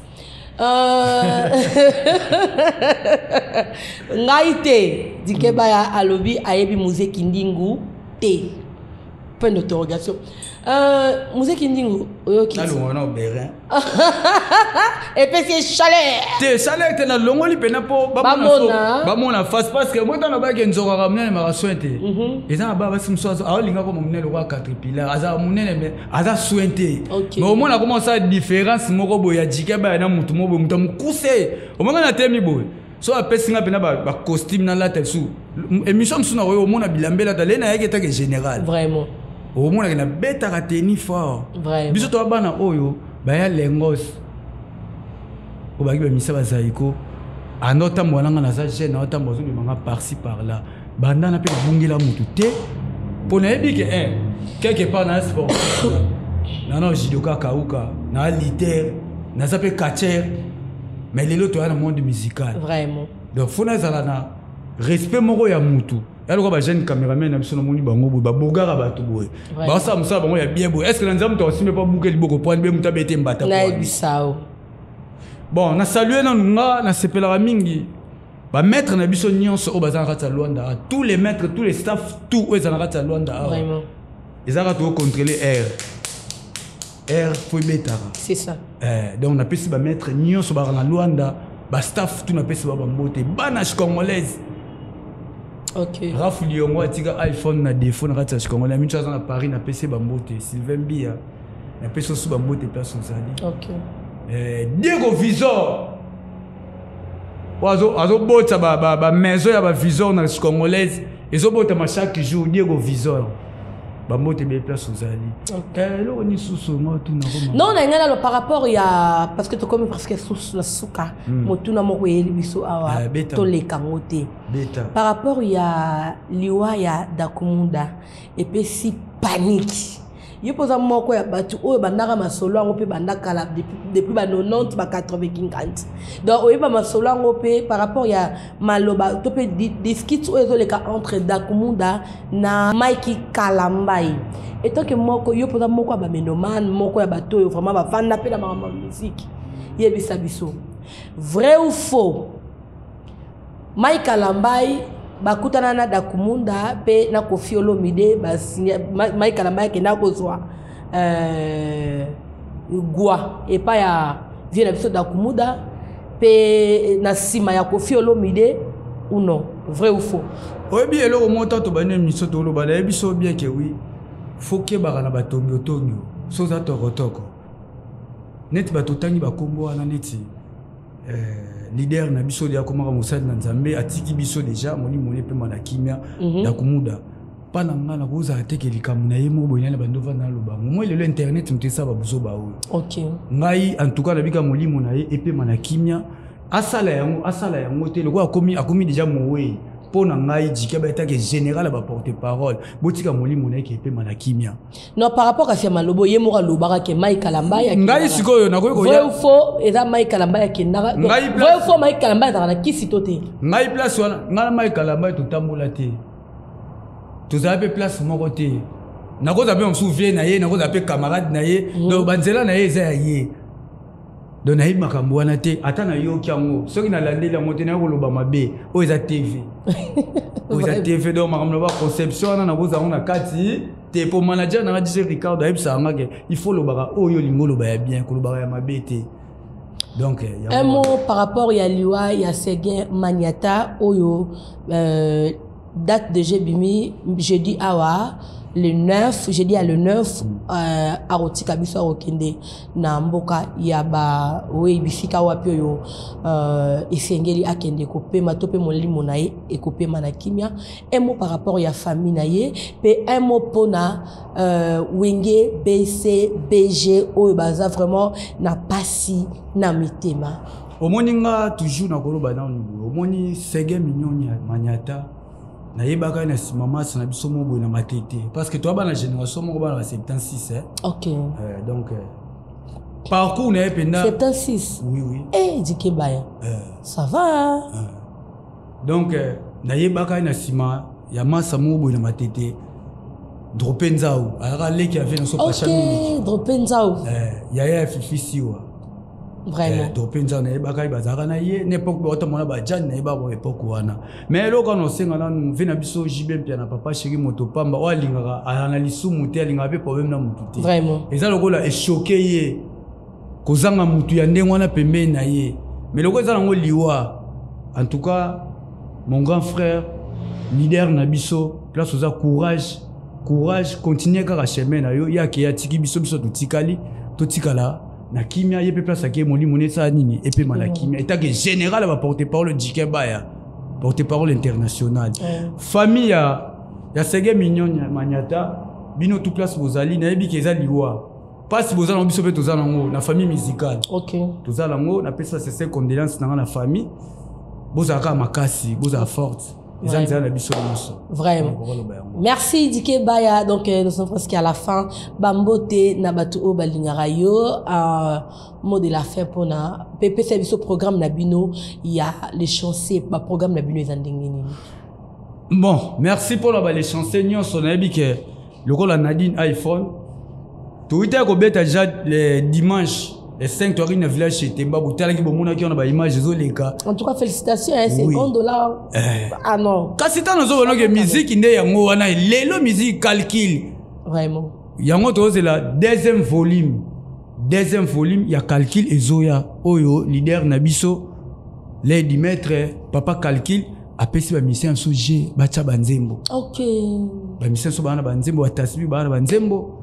Speaker 2: Ngai te, Dike Baya alobi ayebi muzeki ndingu te, point d'interrogation. Muzeki ndingu oyoki?
Speaker 1: Nalongwa na oberin.
Speaker 2: Epesi ye chaleur.
Speaker 1: Te, chaleur te, nalongoli mpena mpo
Speaker 2: bamona
Speaker 1: bamona face, parce que moi ntango nabaki nzokaka monene maka soin te. Eza na bana basi mosusu aolinga koma monene lokola caterpillar, aza monene mais aza soin te. Mais omona koma osala différence moko boye ya jike baya na motu moko boye, moto ya mokuse omonga na temi boye so apesi nga mpena bacostume nalata lisusu émission mosusu nakoki omona bilamba elata le nayaki etake général.
Speaker 2: Vraiment.
Speaker 1: Omonaka nabetaka teni fort.
Speaker 2: Vraiment.
Speaker 1: Biso toya bana oyo baya lengos oyo baki bamisa bazaiko anda otambola nanga naza jeune aotambola azobimanga par-ci par-là bandana mpe nabungela motu te mpo nayebi ke quelque part na sport nana judoka kauka na liter naza mpe catcher, mais lelo toya na monde musical.
Speaker 2: Vraiment.
Speaker 1: Donc fo nazala na respect moko ya mutu ya lokola bajeune cameraman na biso namoni bango boye babogaka bato boye basala mosala bango ya bien boye. Est ce que na nzambe moto asimbe mpo abuke liboko po ani be moto abete mbata po ani?
Speaker 2: Nayebisa yo.
Speaker 1: Bon, na salue nanu nga nasepelaka mingi bamaître na biso nyonso oyo baza na kati ya Lwanda awa, tous les maîtres, tous les staff, tout oyo eza na kati ya Lwanda awa.
Speaker 2: Vraiment.
Speaker 1: Ezalaka tokocontrôle air air fo ebetaka.
Speaker 2: C'est ça.
Speaker 1: Eh, donc napesi bamaître nyonso baka na Lwanda, bastaff tout, napesi ba bambote bana congolaise. Raf Liongo atika iPhone na défaut na kati ya congolais minso aza na Paris, napesi ye bambote. Sylvain Mbia, napesi osu bambote place ozali. Eh, Diego Visor oyo azobota bamaison ya bavisor na congolaise ezobotama chaque jour. Diego Visor, bambote ebele place ozali. Eh, eloko lisusu nga otuna koma?
Speaker 2: Non, na ngai nalo par rapport ya parce que tokomi presque sous na suka. Motuna moko eyeli biso awa.
Speaker 1: Ah, beta.
Speaker 2: Toleka yango te.
Speaker 1: Beta.
Speaker 2: Par rapport ya liwa ya Dakumuda epesi panique. Yo mpo oza moko ya bato oyo bandaka masolo yango mpe banda kala depuis ba 90 ba 80 donc oyeba masolo yango mpe par rapport ya maloba to mpe diskite oyo ezoleka entre Dakumuda na Mike Kalambai, etant que moko yo mpoza moko ya bamélomane, moko ya bato oyo vraiment bavanda mpe na makambo ya musique, yebisa biso vrai ou faux: Mike Kalambai bakutana na Dakumunda mpe na Kofi Olomide, Mike Kalambai akenda kozwa gwa epai ya vie na biso Dakumuda mpe na nsima ya Kofi Olomide ou non? Vrai ou faux?
Speaker 1: Oyebi eloko moko, tango tobandi émission toloba, nayebi so bien ke oui. Fo kebaka na batongiotongi so oza tokotoko neti bato otangi bakombo wana neti eh, leader na biso deja akomaka mosali na nzambe atiki biso deja molimo ne epema na kimia mm -hmm. dakumuda mpa na ngai nakozala te ke likambo na ye moko boye nani bando ovanda naloba yango moi lelo internet moto esala babuzoba oyo
Speaker 2: okay.
Speaker 1: ngai en tout cas nabika molimo na ye epema na kimia asala yango asala yango te lokola akomi akomi deja mowei mpo na ngai jike baetake général ya baporte parole botika molimo na ye ke epema na kimia
Speaker 2: non par rapport kasi ya malobo ye moko alobaka ke mike kalambay
Speaker 1: ngai sikoyo nakoki
Speaker 2: koya vrai ou faux eza mike kalambay akendaka vrai ou faux mike kalambay azalaka na kisi to te
Speaker 1: ngai place wana ngai na mike kalambay totambola te tozala mpe place moko te nakozala mpe mosusu vie na ye nakozala mpe camarade na ye mm. donc banzela na ye eza ya ye donc nayebi makambo wana te ata nayoki yango soki nalandeli yango te naye koloba mabe oyo eza tv oyo eza tv donc makambo na ba conception wana nakozala yango na kati te po manager nanga dj ricardo ayebisaka nga ke il faut olobaka oyo olingi oloba ya bien kolobaka ya mabe te donc
Speaker 2: eh, un mot par rapport ya liwa ya seguin maniata oyo euh, date de jeu bimi jeudi awa le 9 jeudi ya le 9 euh, akotika biso akokende na mboka ya bawei bisika wapi oyo euh, esengeli akende kopema to mpe molimo na ye ekopema na kimia un mot par rapport ya famille na ye mpe un mot mpona euh, wenge bcbg oyo baza vraiment na pasi na mitema
Speaker 1: omoni nga toujours nakoloba nanu boye omoni sege mignon maniata nayebaka ye na nsima masa na biso moko boye na matete parce que toya bana génération moko bana ba 76 eh?
Speaker 2: ok
Speaker 1: euh, donc euh, parcours na ye mpenza
Speaker 2: 76
Speaker 1: oui oui
Speaker 2: eh, dike baya euh, ça va
Speaker 1: euh, donc euh, nayebaka ye na nsima ya masa moko boye na matete drope nzau ayaka leki ave na so
Speaker 2: pacha okay, drope nzau
Speaker 1: eh, yaya ya fifi siwa
Speaker 2: vraiment
Speaker 1: eh, to mpenza nayebaka ye bazalaka na ye na epoke baotamona bajane nayebaka ba epoke wana mais eloko wana osenga nanu mve na biso jb mpia na papa sheri moto pamba oyo alingaka azala na lisumu te alingaka mpe problème na motu te eza lokola echoke ye kozanga motu ya ndenge wana pembeni na ye mais lokola eza nango liwa en tout cas mon grand frère leader na biso place oza courage courage continue kaka chemin na yo ye akei atiki biso biso totikali totikala na kimia ye mpe place ake molimo ne esala nini epema na kimia etake général ya baporte parole jike baya porte parole international famille ya, ya sege mignon maniata bino tout place bozali nayebi ke eza liwa mpasi boza nango biso mpe toza nango na famille musicale
Speaker 2: okay.
Speaker 1: toza nango napesa sese condoléance na nga na famille bozala kaka makasi bozala forte eza nzela na biso nyonso
Speaker 2: vraiment merci dike baya donc euh, nous sommes presque à la fin bambote na bato oyo balingaka yo euh, mot de la fin mpona mpe pesa biso programme na bino ya les chanceux baprogramme na bino eza ndenge nini
Speaker 1: bon merci mpona ba les chanceux nyonso nayebi ke lokola nadine iphone toyitaki kobeta deja le dimanche le 5 toyaki na village chez temba botalaki bomonaki wana baimage ezoleka
Speaker 2: en tout cas félicitations hein, c'est oui. dollar eh. ah non
Speaker 1: kasi ntango ozobona ke miziki nde yango wana lelo miziki calcule
Speaker 2: vraiment
Speaker 1: yango tozozela deuxième volume deuxième volume ya calcule ezoya oyo leader na biso lady maître papa calcule apesi bamisien biso g batya banzembo
Speaker 2: okay.
Speaker 1: bamisien biso baa na banzembo batasbi baa na banzembo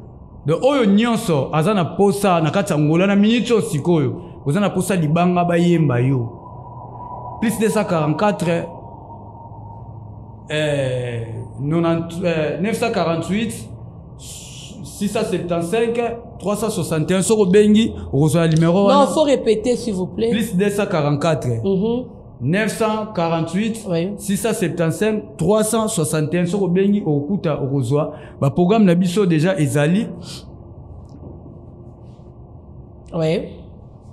Speaker 1: donc oyo nyonso aza na posa na kati ya ngola na miniti oyo sikoyo oza na posa libanga bayemba yo plus 244 eh, 90, eh, 948 675 361 soki obengi okozwa na numero
Speaker 2: wana non faut répéter s'il vous plaît
Speaker 1: plus 244 mm -hmm. 948
Speaker 2: oui.
Speaker 1: 675 361 soki obengi okokuta okozwa baprogramme na biso deja ezali
Speaker 2: oui.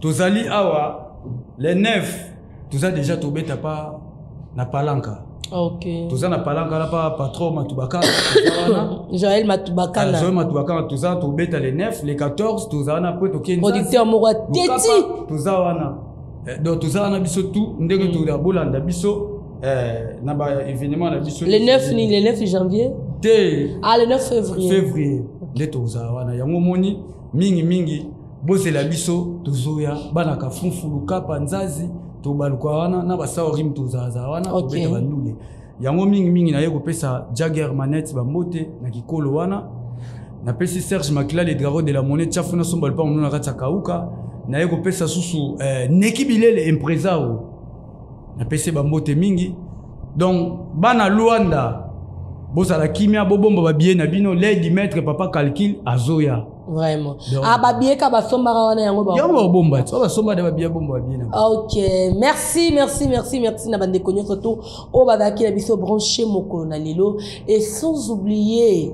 Speaker 1: tozali awa le 9 toza deja tobeta pa na palanka
Speaker 2: Okay.
Speaker 1: toza na palanka na pa patron matubakana
Speaker 2: joel matubakana
Speaker 1: ah, joel matubakana toza tobeta le 9 le 14 toza wana po tokende
Speaker 2: producteur moko ateti
Speaker 1: toza wana eh, donc toza wana biso tout ndenge mm. bolanda biso eh, na ba événement na biso
Speaker 2: le 9 ni le 9 janvier
Speaker 1: te
Speaker 2: ah le 9 février
Speaker 1: février nde tozala wana yango omoni mingi mingi bozela biso tozoya bana kafunfulu kapa nzazi tobaluka wana na basaorim tozalazala wana okay. tobeta bandule yango mingi mingi naye kopesa jagger manete bambote na kikolo wana Napesi Serge Makila, le dragon de la monnaie, tchafu na somba lupango na kati ya Kauka. Naye kopesa susu Neki Bilele impresao. Napesi bambote mingi. Donc bana Luanda bozala kimia, bobomba ba billet na bino, lady maître papa calcul azoya.
Speaker 2: Vraiment. Donc, ah, ba billet ka basombaka wana yango ba.
Speaker 1: Yango ba bomba, tu ba somba de ba billet bomba ba billet na.
Speaker 2: OK, merci merci merci merci na bande konyo surtout o bazaki na biso branché mokolo na lelo et sans oublier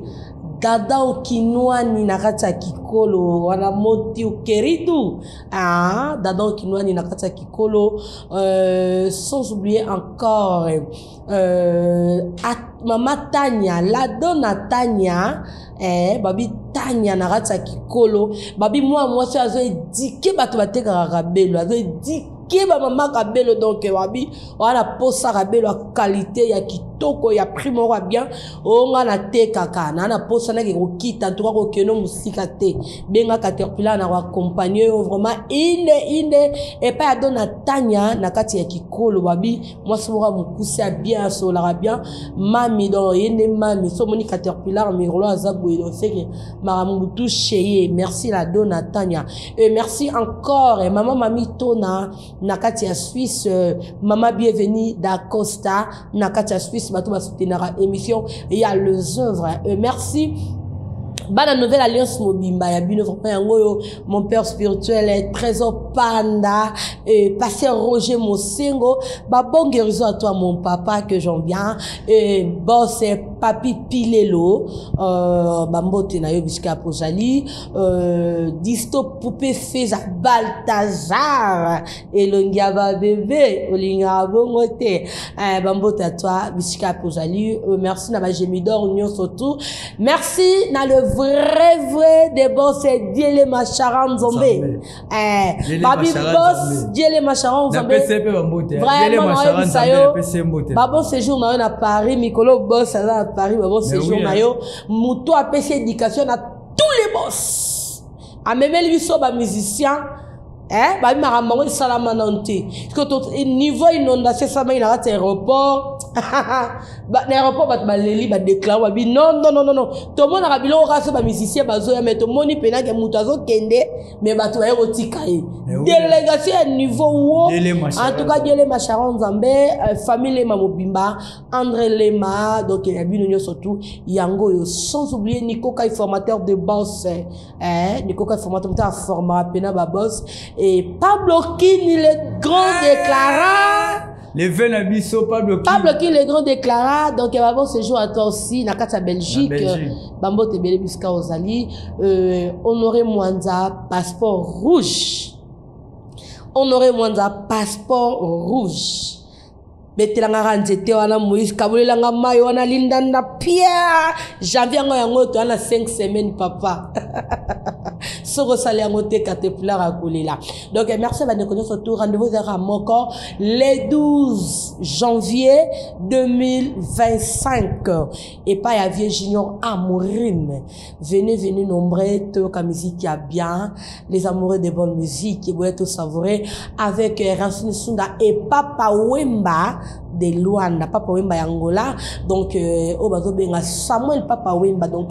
Speaker 2: Dada Okinwani na kati ya Kikolo wana moti okeridu ah Dada Okinwani na kati ya Kikolo sans oublier encore Mama Tania, la donna Tania, babi Tania na kati ya Kikolo, babi mwa mwasi azo éduquer bato batekaka kabelo, azo éduquer ba mama kabelo, donc babi wana posa kabelo ya qualité ya kitoko ya prix moko ya bien, oyo nga natekaka na na posa nake kokita, en tout cas kokende mosika te, benga Caterpillar na koaccompagner yo vraiment inde inde epai ya donna Tania na kati ya Kikolo, babi mwasi moko ya mokuse ya bien, asololaka bien mami, donc ye nde mami so omoni Caterpillar mirolo aza boye, donc seke makambo touche ye. Merci la donna Tania et merci encore et maman mami Tona na kati ya Suisse, mama bienvenue da Costa na kati ya Suisse, bato basoutenaka émission ya les œuvres. Et merci bana Nouvelle Alliance mobimba ya bino vraiment yango oyo, mon père spirituel Trésor Panda et pasteur Roger Mosengo, ba bon guérison à toi mon papa que j'aime bien, et boss Papi Pilelo, bambote na yo bisika posali, Disto Poupée Feza Balthazar elongi ya ba bébé olinga bongo te, bambote à toi bisika posali, merci na ba Gemidor nyonso tout, merci na le vrai vrai des boss Diele Machara Nzombe, babi boss Diele Machara Nzombe, vraiment na yo ba bon séjour na yo na Paris, mikolo boss aza na Paris, ba bon séjour na yo, muto apesi éducation na tous les boss, amemeli biso ba musicien, babi makambo yango esalama nano te, niveau inondation esalamaki na kati ya aéroport, na aéroport bato baleli, badéclare babi non non non non non, tomonaka biloko kaka so bamusicien bazoya, mais tomoni mpenake moto azokende, mais bato baye kotika ye, délégation ya niveau wo. En tout cas Diele Machara Nzambe, famille Lema mobimba, André Lema, donc ya bino nyonso tout yango oyo, sans oublier Nico Kai formateur de boss, Nico Kai formateur muta formera pena ba boss, et Pablo Kini le grand déclarant,
Speaker 1: le vin na biso Pablo Kini,
Speaker 2: Pablo Kini le grand déclarant, donc ba bon séjour à toi aussi na kati ya Belgique, bambote ebele bisika ozali, Honoré Mwanza passeport rouge, Honoré Mwanza passeport rouge, betelanga nzete wana Moïse kabolelanga mai wana lindanda Pierre janvier yango yango to wana 5 semaines papa soko sali yango te Caterpillar akolela. Donc merci bandeko nyonso tout, rendez-vous ezalaka moko le 12 janvier 2025 epai ya Vieux Junior Amorim. Venez, venez nombreux, toyoka musique ya bien, les amoureux de bonne musique boya to savourer avec Racine Sunda et Papa Wemba de Luanda, Papa Wemba ya Angola, donc oyo bazobenga Samuel Papa Wemba, donc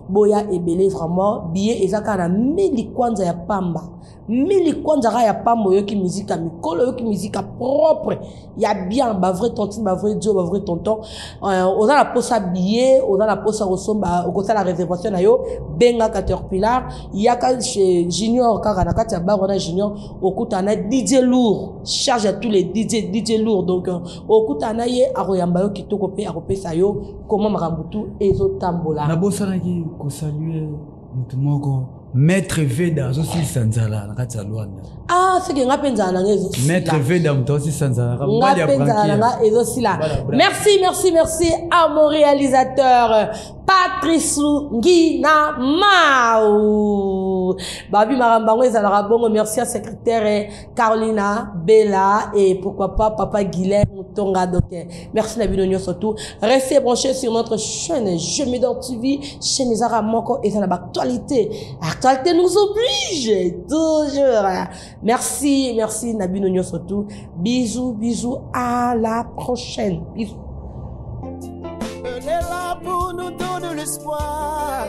Speaker 2: boya ebele vraiment, billet ezaka na 1000 kwanza ya pamba, 1000 kwanza ka ya pamba, oyoki musique ya mikolo, oyoki musique ya propre ya bien, ba vrai tontine, ba vrai dio, ba vrai tonton, oza na posa billet, oza na posa kosomba, okosala réservation na yo, benga Caterpillar, yaka chez Junior kaka na kati ya bar wana Junior, okutana na DJ Lourd, charge à tous les DJ, DJ Lourd, donc okutana na ye akoyamba yo kitoko pe akopesa yo comment makambo tu ezotambola.
Speaker 1: Nabosanaki kosaluer motu moko, Maître Veda azosilisa nzala na kati ya Luanda.
Speaker 2: Ah, c'est que nga mpe nzala na nga ezosila.
Speaker 1: Maître Veda moto azosilisa nzala na
Speaker 2: nga
Speaker 1: mobali ya
Speaker 2: mpe nzala na nga ezosila. Merci, merci, merci à mon réalisateur Patrice Ngina Mau. Babi makambo yango ezalaka bongo. Merci à secrétaire Carolina Bella et pourquoi pas papa Guilherme Mutonga. Donc merci na bino nyonso tout. Restez branchés sur notre chaîne Gemidor TV, chaîne ezalaka moko eza na actualité. Actualité nous oblige toujours. Merci, merci na bino nyonso tout. Bisous, bisous, à la prochaine. Bisous.
Speaker 4: Elle est là pour nous donner l'espoir.